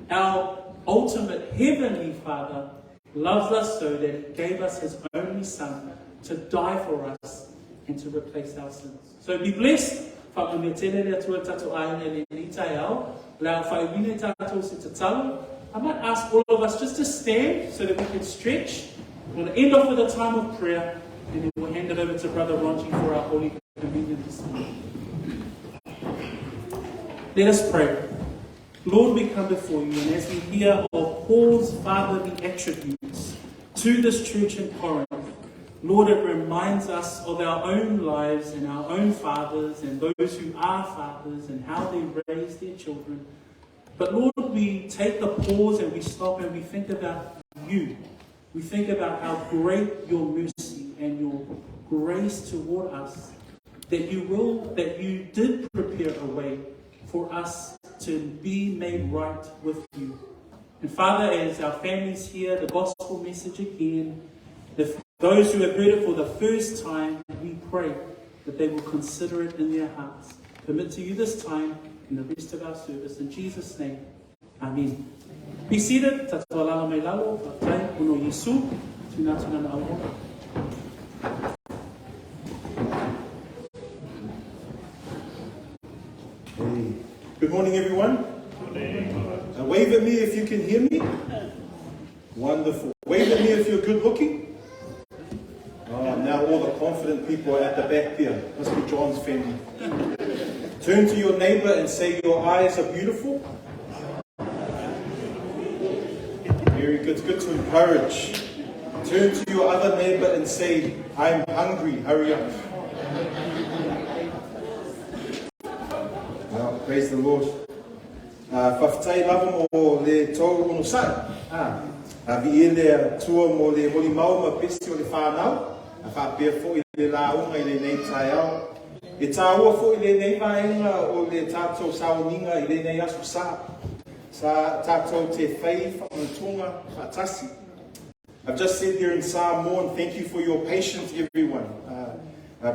our ultimate heavenly Father loves us so that he gave us his only Son to die for us and to replace our sins. So be blessed. Whakamea tele le Atua tatou aiga i lenei taeao. Le a whaiwina i tātou se tatalo. I might ask all of us just to stand so that we can stretch. We're going to end off with a time of prayer, and then we'll hand it over to Brother Ronji for our Holy Communion this morning. Let us pray. Lord, we come before you, and as we hear of Paul's fatherly attributes to this church in Corinth, Lord, it reminds us of our own lives and our own fathers and those who are fathers and how they raise their children. But Lord, we take a pause and we stop and we think about you. We think about how great your mercy and your grace toward us, that you did prepare a way for us to be made right with you. And Father, as our families hear the gospel message again, those who have heard it for the first time, we pray that they will consider it in their hearts. Commit to you this time and the rest of our service. In Jesus' name, amen. Be seated. Tatualala mai lalo, whātai, ono Yesu, tuna tuna na awa. Hey. Good morning, everyone. Good morning. Wave at me if you can hear me. Wonderful. Wave at me if you're good looking. Oh, now all the confident people are at the back there. Must be John's family. Turn to your neighbor and say, Your eyes are beautiful. Very good. It's good to encourage. Turn to your other neighbor and say, I'm hungry. Hurry up. Well, praise the Lord. Faafetai lava mo le tou onosai. A viia le Atua mo le molimau ma pesi o le whanau, a faapea fo'i le lauga i lenei taeao. E tāua fo'i lenei vaega o le tātou sauniga i lenei Aso Sa. Sa tātou te fai whamantunga whaatasi. I've just said there in Samoan, thank you for your patience, everyone.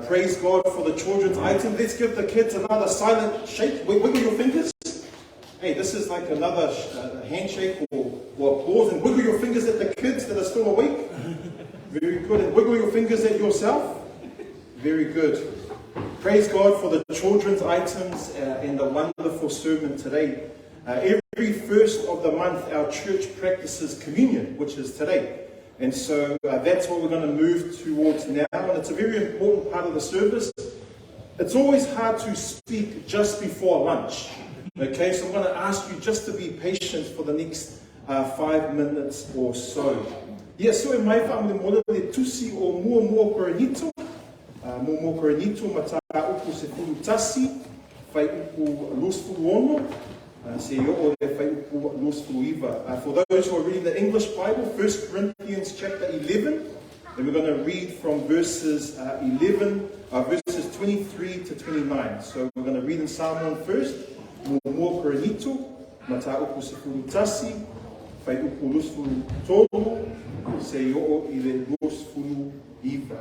Praise God for the children's item. Let's give the kids another silent shake. Wiggle your fingers. Hey, this is like another handshake or applause. And wiggle your fingers at the kids that are still awake. Very good. And wiggle your fingers at yourself. Very good. Praise God for the children's items and the wonderful sermon today. Every first of the month, our church practices communion, which is today. And so that's what we're going to move towards now. And it's a very important part of the service. It's always hard to speak just before lunch. Okay, so I'm going to ask you just to be patient for the next 5 minutes or so. Yes, so in my family, mo le tusi o Muamua Korinito, Muamua Korinito mataupu 11, fuaiupu 26, seia oo i le fuaiupu 29. For those who are reading the English Bible, 1 Corinthians chapter 11, and we're going to read from verses 11, verses 23 to 29. So we're going to read in Samoan first. Muamua Korinito, mataupu 11, fuaiupu 23, seia oo i le 29.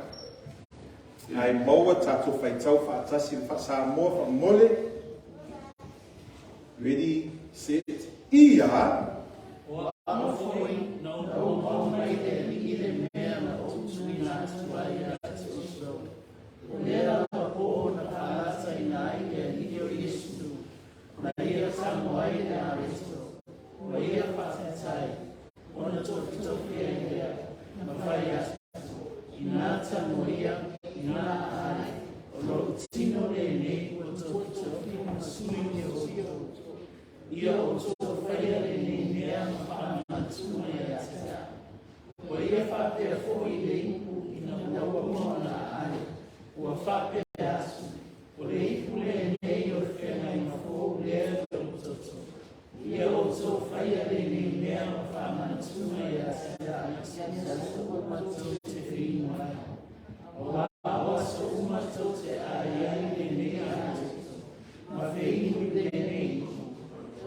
Ai maua tātou faitau faatasi le faa-Samoa faamomole. Ready, set, ia. O a'u fo'i na ou maua mai le Alii le mea na ou tuuina atu ai ia te outou. O lea lava pō na faalataiina ai le Alii o Iesu, na ia tago ai le areto, ua ia faataitai, ona tofitofi ai lea, ma fai atu, Inā tago ia, inā ai, o lo'u tino lenei ua tofitofi mo sui o outou. Ia outou faia lenei mea ma faamanatuga ia te a'u. Ua ia faapea fo'i le ipu ina ua uma ona ai, ua faapea atu, O le ipu lenei o le feagaiga fou lea i lou toto. Ia outou faia lenei mea ma faamanatuga ia te a'u, i aso uma tou te feinu ai. Auā o aso uma tou te ai ai lenei areto, ma feinu i lenei ipu,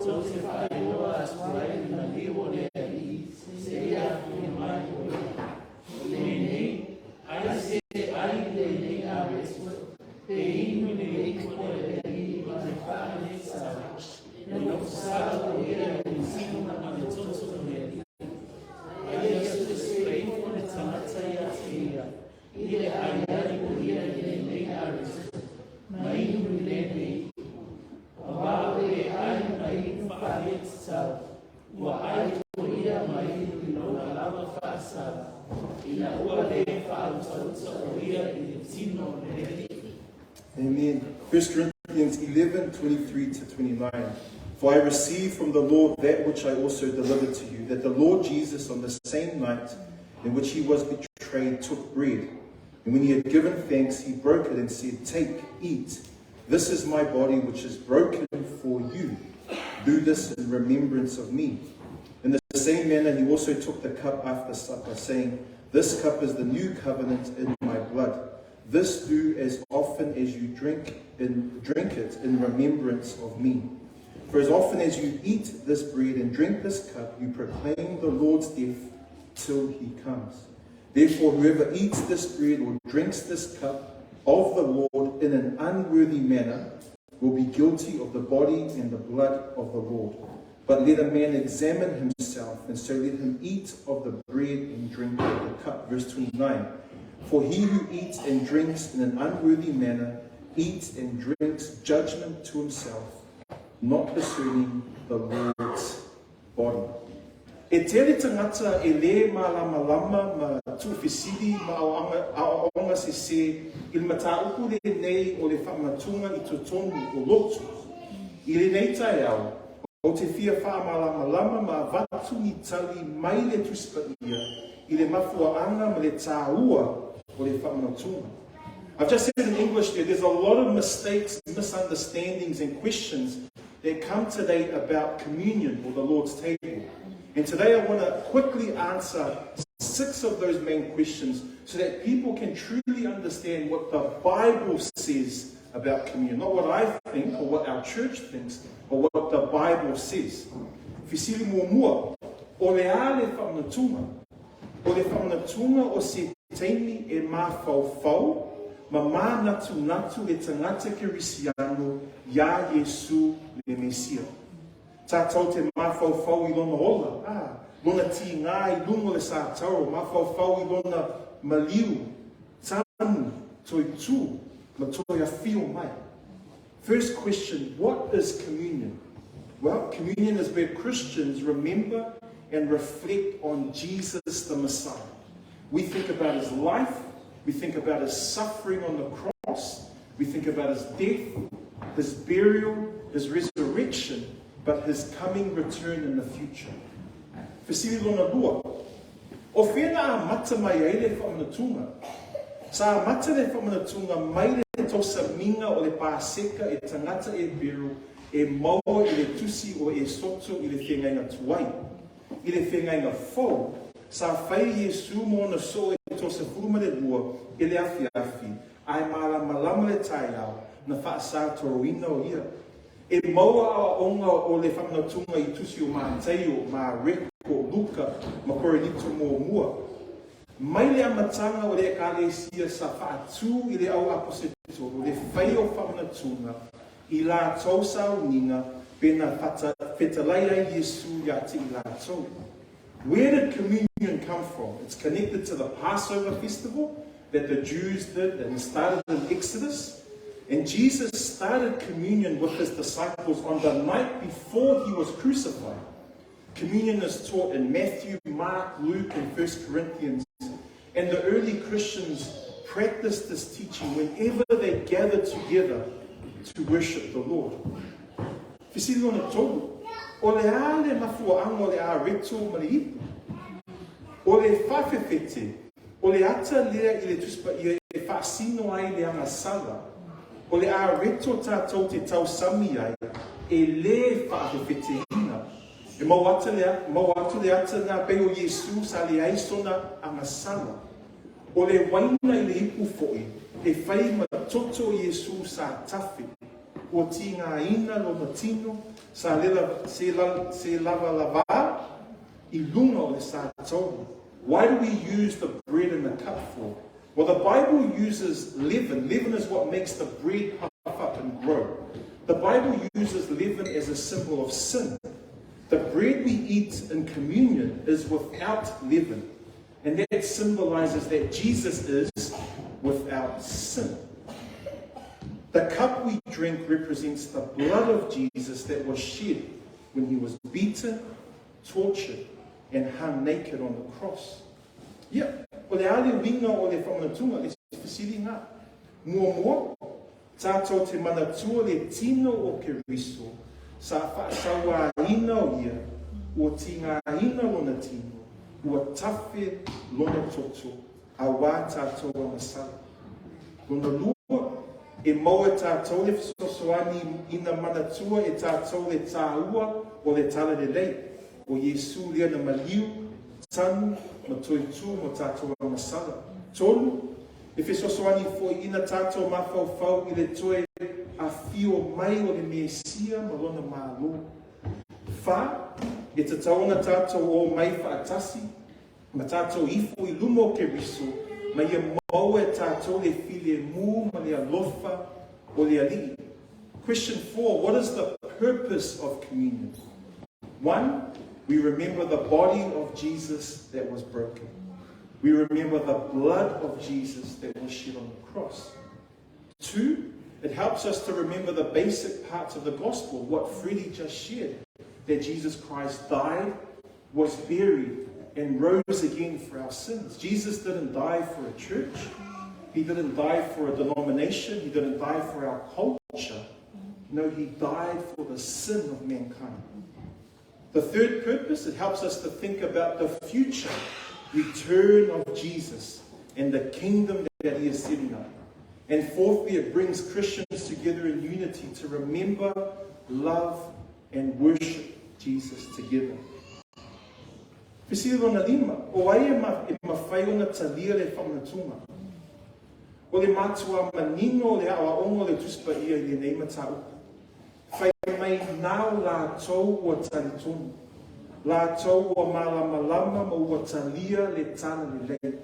tou te faailoa atu ai le maliu o le Alii, seia afio mai o ia. O lenei, ai se ai lenei areto, pe inu le ipu o le Alii ma le faaletau, e nofosala o ia i le tino ma le toto o le Alii. A ia suesue ifo le tagata ia te ia, i le ai ai o ia i lenei areto, ma inu i lenei ipu. Auā o e ai ma inu faaletau, ua ai o ia ma inu i lona lava faasala, ina ua lē faautauta o ia i le tino o le Alii. Amen. 1 Corinthians 11, 23 to 29. For I received from the Lord that which I also delivered to you, that the Lord Jesus, on the same night in which he was betrayed, took bread. And when he had given thanks, he broke it and said, "Take, eat. This is my body, which is broken for you. Do this in remembrance of me." In the same manner, he also took the cup after supper, saying, "This cup is the new covenant in my blood. This do as often as you drink it in remembrance of me. For as often as you eat this bread and drink this cup, you proclaim the Lord's death till he comes. Therefore, whoever eats this bread or drinks this cup of the Lord in an unworthy manner will be guilty of the body and the blood of the Lord. But let a man examine himself, and so let him eat of the bread and drink of the cup." Verse 29. For he who eats and drinks in an unworthy manner eats and drinks judgment to himself, not discerning the Lord's body. E tele tagata e lē malamalama ma tuufesili ma aoaoga sesē i le mataupu lenei o le faamanatuga i totonu o lotu. I lenei taeao, ou te fia faamalamalama ma avatu ni tali mai le Tusi Paia i le mafuaaga ma le tāua o le faamanatuga. I've just said in English there, there's a lot of mistakes, misunderstandings and questions that come today about communion or the Lord's table. And today I want to quickly answer 6 of those main questions so that people can truly understand what the Bible says about communion. Not what I think or what our church thinks, but what the Bible says. Fesili muamua, o le a le faamanatuga? O le faamanatuga o se taimi e mafaufau ma manatunatu le tagata Kerisiano iā Iesu le Mesia. Tātou te mafaufau i lona ola, ā, lona tīgā i luga o le sātaro, mafaufau i lona maliu, tanu, toe tū, ma toe afio mai. First question, what is communion? Well, communion is where Christians remember and reflect on Jesus the Messiah. We think about his life, we think about his suffering on the cross, we think about his death, his burial, his resurrection, but his coming return in the future. Fesili lona lua, o fea na amata mai ai le faamanatuga? Sa amata le faamanatuga mai le tausamiga o le Paseka e tagata Eperu e maua i le tusi o Esoto i le Feagaiga Tuai. I le Feagaiga Fou, sa fai e Iesu ma ona soo e 32 i le afiafi, ae malamalama le taeao na faasatoroina o ia. E maua aoaoga o le faamanatuga i tusi o Mataio, Mareko, Luka ma Korinito muamua. Mai le amataga o le Ekalesia sa faatū i le au aposetolo le faia o faamanatuga i latou sauniga pe na fetalai ai Iesu ia te i latou. Where did communion come from? It's connected to the Passover festival that the Jews did and started in Exodus. And Jesus started communion with his disciples on the night before he was crucified. Communion is taught in Matthew, Mark, Luke, and 1 Corinthians. And the early Christians practiced this teaching whenever they gathered together to worship the Lord. Fesili lona tolu, O le a le mafuaaga o le areto ma le ipu? O le faafefete, o le ata lea i le Tusi Paia e faasino ai le agasala, o le areto tatou te tausami ai, e lē faafefeteina. E maua atu le, maua atu le ata na pei o Iesu sa leai sona agasala. O le waina i le ipu foi, e fai ma toto o Iesu sa tafe, ua tigaina lona tino, sa lela, se, la, se lavalavā i luga o le sātaua. Why do we use the bread and the cup for? Well, the Bible uses leaven. Leaven is what makes the bread puff up and grow. The Bible uses leaven as a symbol of sin. The bread we eat in communion is without leaven. And that symbolizes that Jesus is without sin. The cup we drink represents the blood of Jesus that was shed when he was beaten, tortured, and hung naked on the cross. Ia, o le a le uiga o le faamanatuga, le fesili nga. Muamua, tatou te manatua le tino o Keriso, sa faasauāina o ia, ua tigāina lona tino, ua tafe lona toto, auā tatou agasala. Lona lua, e maua e tatou le fesoasoani ina manatua e tatou le tāua o le Talalelei, o Iesu lea na maliu, tanu, ma toe tū mo tatou agasala. Tolu, e fesoasoani foi ina tatou mafaufau i le toe afio mai o le Mesia ma lona Malo. Whā, e tatau ona tatou o mai faatasi, ma tatou ifo i luma o Keriso, ma ia maua e tatou le filemu ma le alofa o le Alii. Question 4, what is the purpose of communion? 1, we remember the body of Jesus that was broken. We remember the blood of Jesus that was shed on the cross. 2, it helps us to remember the basic parts of the gospel, what Freddie just shared, that Jesus Christ died, was buried, and rose again for our sins. Jesus didn't die for a church. He didn't die for a denomination. He didn't die for our culture. No, he died for the sin of mankind. The third purpose, it helps us to think about the future return of Jesus and the kingdom that he is setting up. And fourthly, it brings Christians together in unity to remember, love, and worship Jesus together. Fesili lona lima, o ai e, ma, e mafai ona talia le faamanatuga? O le matuā manino o le aoaoga o le Tusi Paia i lenei mataupu, fai mai na o latou ua talitonu, latou ua malamalama ma ua talia le tala lelei.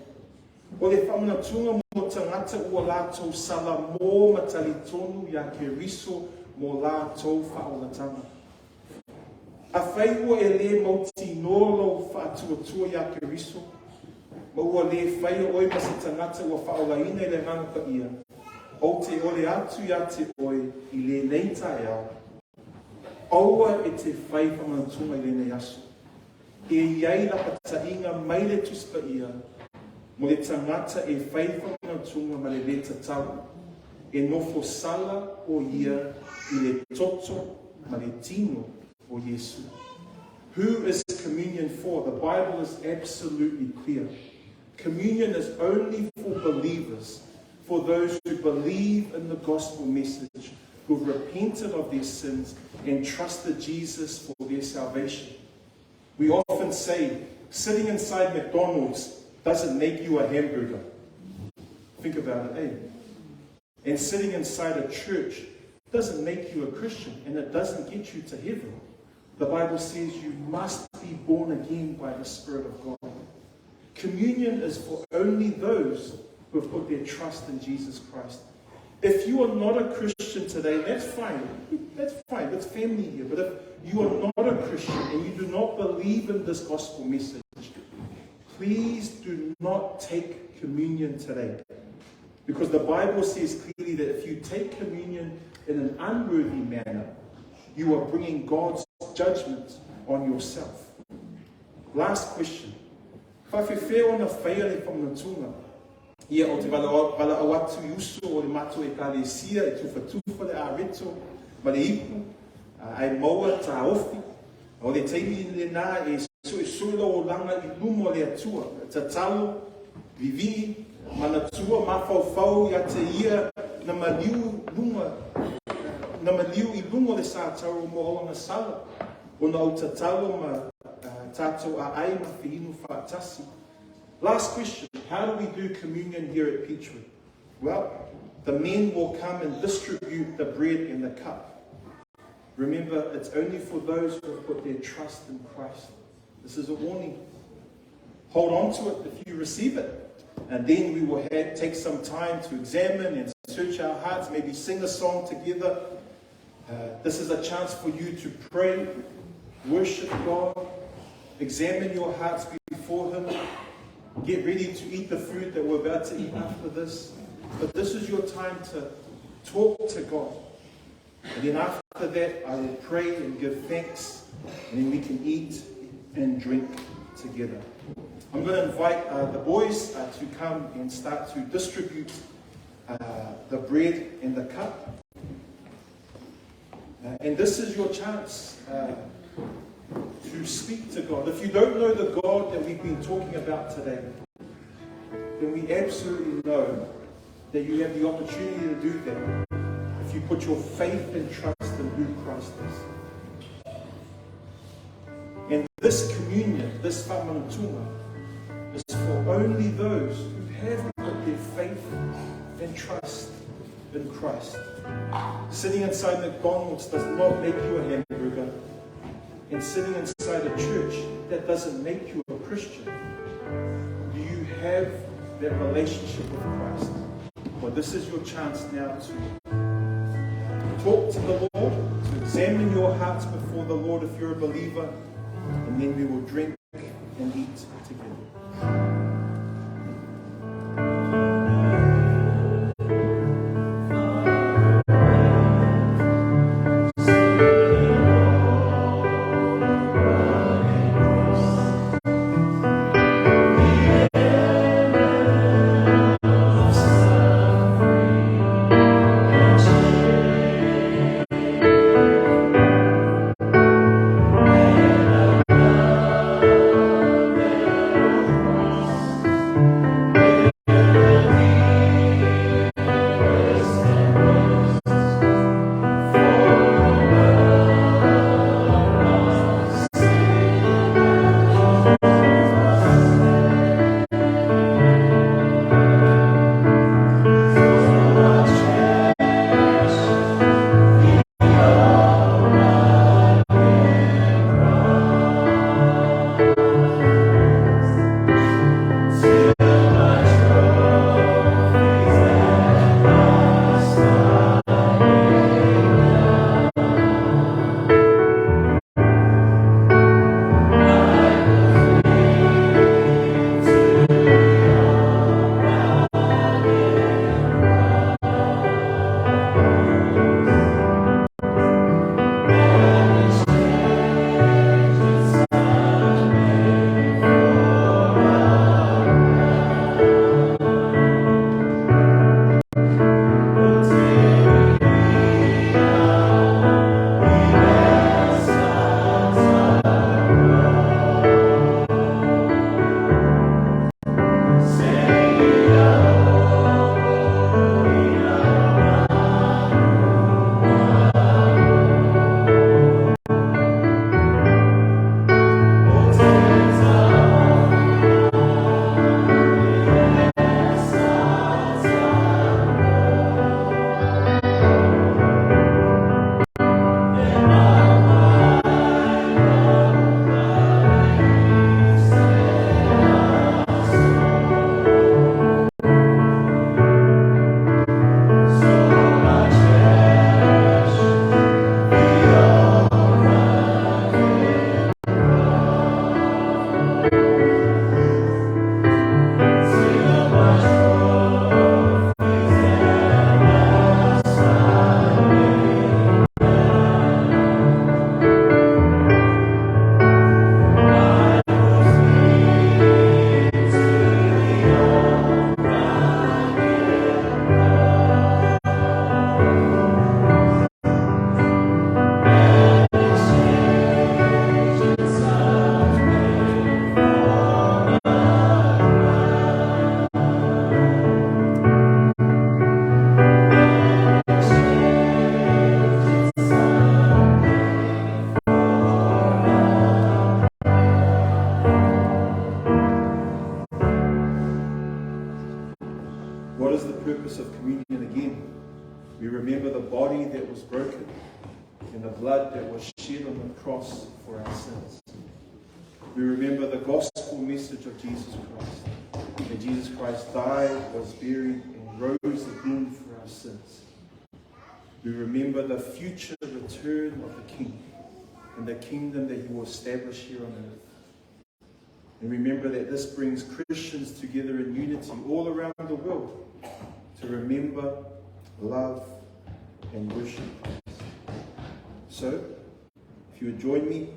O le faamanatuga mo tagata ua latou salamo ma talitonu iā Keriso mo latou faaolataga. Afai ua e lē mautinoa lou faatuatua iā Keriso, ma ua lē faia oe ma se tagata ua faaolaina i le Agaga Paia, ou te ole atu iā te oe i lenei taeao, aua e te fai faamanatuga i lenei aso. E i ai lapataiga mai le Tusi Paia mo le tagata e fai faamanatuga ma le lē tatau, e nofo sala o ia i le toto ma le tino o Iesu. Who is communion for? The Bible is absolutely clear. Communion is only for believers, for those who believe in the gospel message, who have repented of their sins and trusted Jesus for their salvation. We often say, sitting inside McDonald's doesn't make you a hamburger. Think about it, eh? And sitting inside a church doesn't make you a Christian and it doesn't get you to heaven. The Bible says you must be born again by the Spirit of God. Communion is for only those who have put their trust in Jesus Christ. If you are not a Christian today, that's fine. That's fine. That's family here. But if you are not a Christian and you do not believe in this gospel message, please do not take communion today. Because the Bible says clearly that if you take communion in an unworthy manner, you are bringing God's judgment on yourself. Last question. Faafefea ona faia le faamanatuga? Ia, ou te valaau atu i uso o le matou Ekalesia e tufatufa le areto ma le ipu, ae maua taofi. O le taimi lenā e suesue lou olaga i luma o le Atua, tatalo, vivii, manatua, mafaufau ia te Ia na maliu luga, na maliu i luga o le satauro mo au agasala, ona ou tatalo ma tatou aai ma feinu faatasi. Last question, how do we do communion here at Peachwood? Well, the men will come and distribute the bread and the cup. Remember, it's only for those who have put their trust in Christ. This is a warning. Hold on to it if you receive it. And then we will take some time to examine and search our hearts, maybe sing a song together. This is a chance for you to pray, worship God, examine your hearts before Him, get ready to eat the food that we're about to eat after this. But this is your time to talk to God. And then after that, I will pray and give thanks, and then we can eat and drink together. I'm going to invite the boys to come and start to distribute the bread and the cup. And this is your chance to speak to God. If you don't know the God that we've been talking about today, then we absolutely know that you have the opportunity to do that if you put your faith and trust in who Christ is. And this communion, this faamanatuga, is for only those who have put their faith and trust in Christ. Sitting inside McDonald's does not make you a hamburger. And sitting inside a church, that doesn't make you a Christian. Do you have that relationship with Christ? Well, this is your chance now to talk to the Lord, to examine your hearts before the Lord if you're a believer, and then we will drink and eat together. We remember the body that was broken and the blood that was shed on the cross for our sins. We remember the gospel message of Jesus Christ, that Jesus Christ died, was buried, and rose again for our sins. We remember the future return of the King and the kingdom that he will establish here on earth. And remember that this brings Christians together in unity all around the world to remember, love, and worship Christ. So, if you would join me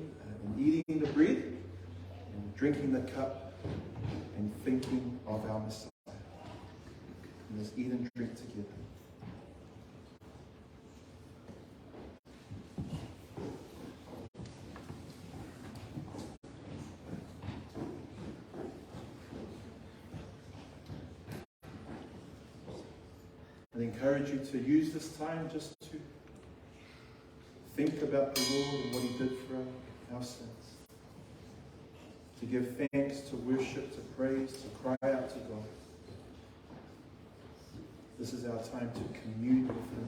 in eating the bread and drinking the cup and thinking of our Messiah. And let's eat and drink together. I encourage you to use this time just to think about the Lord and what he did for our sins. To give thanks, to worship, to praise, to cry out to God. This is our time to commune with him.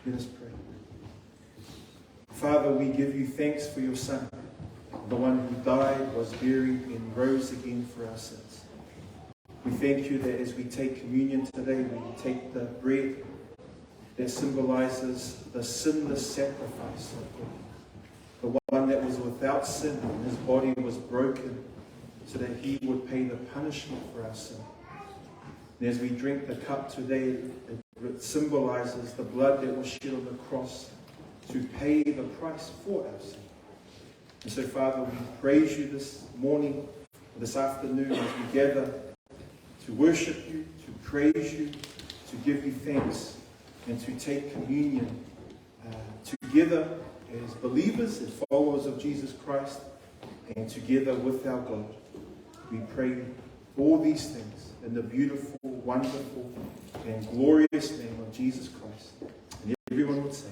Let us pray. Father, we give you thanks for your Son, the one who died, was buried, and rose again for our sins. We thank you that as we take communion today, we take the bread that symbolizes the sinless sacrifice of God, the one that was without sin, and his body was broken so that he would pay the punishment for our sin. And as we drink the cup today, it symbolizes the blood that was shed on the cross to pay the price for our sin. And so, Father, we praise you this morning, this afternoon, as we gather to worship you, to praise you, to give you thanks, and to take communion together as believers, as followers of Jesus Christ, and together with our God. We pray all these things in the beautiful, wonderful, and glorious name of Jesus Christ. And everyone would say,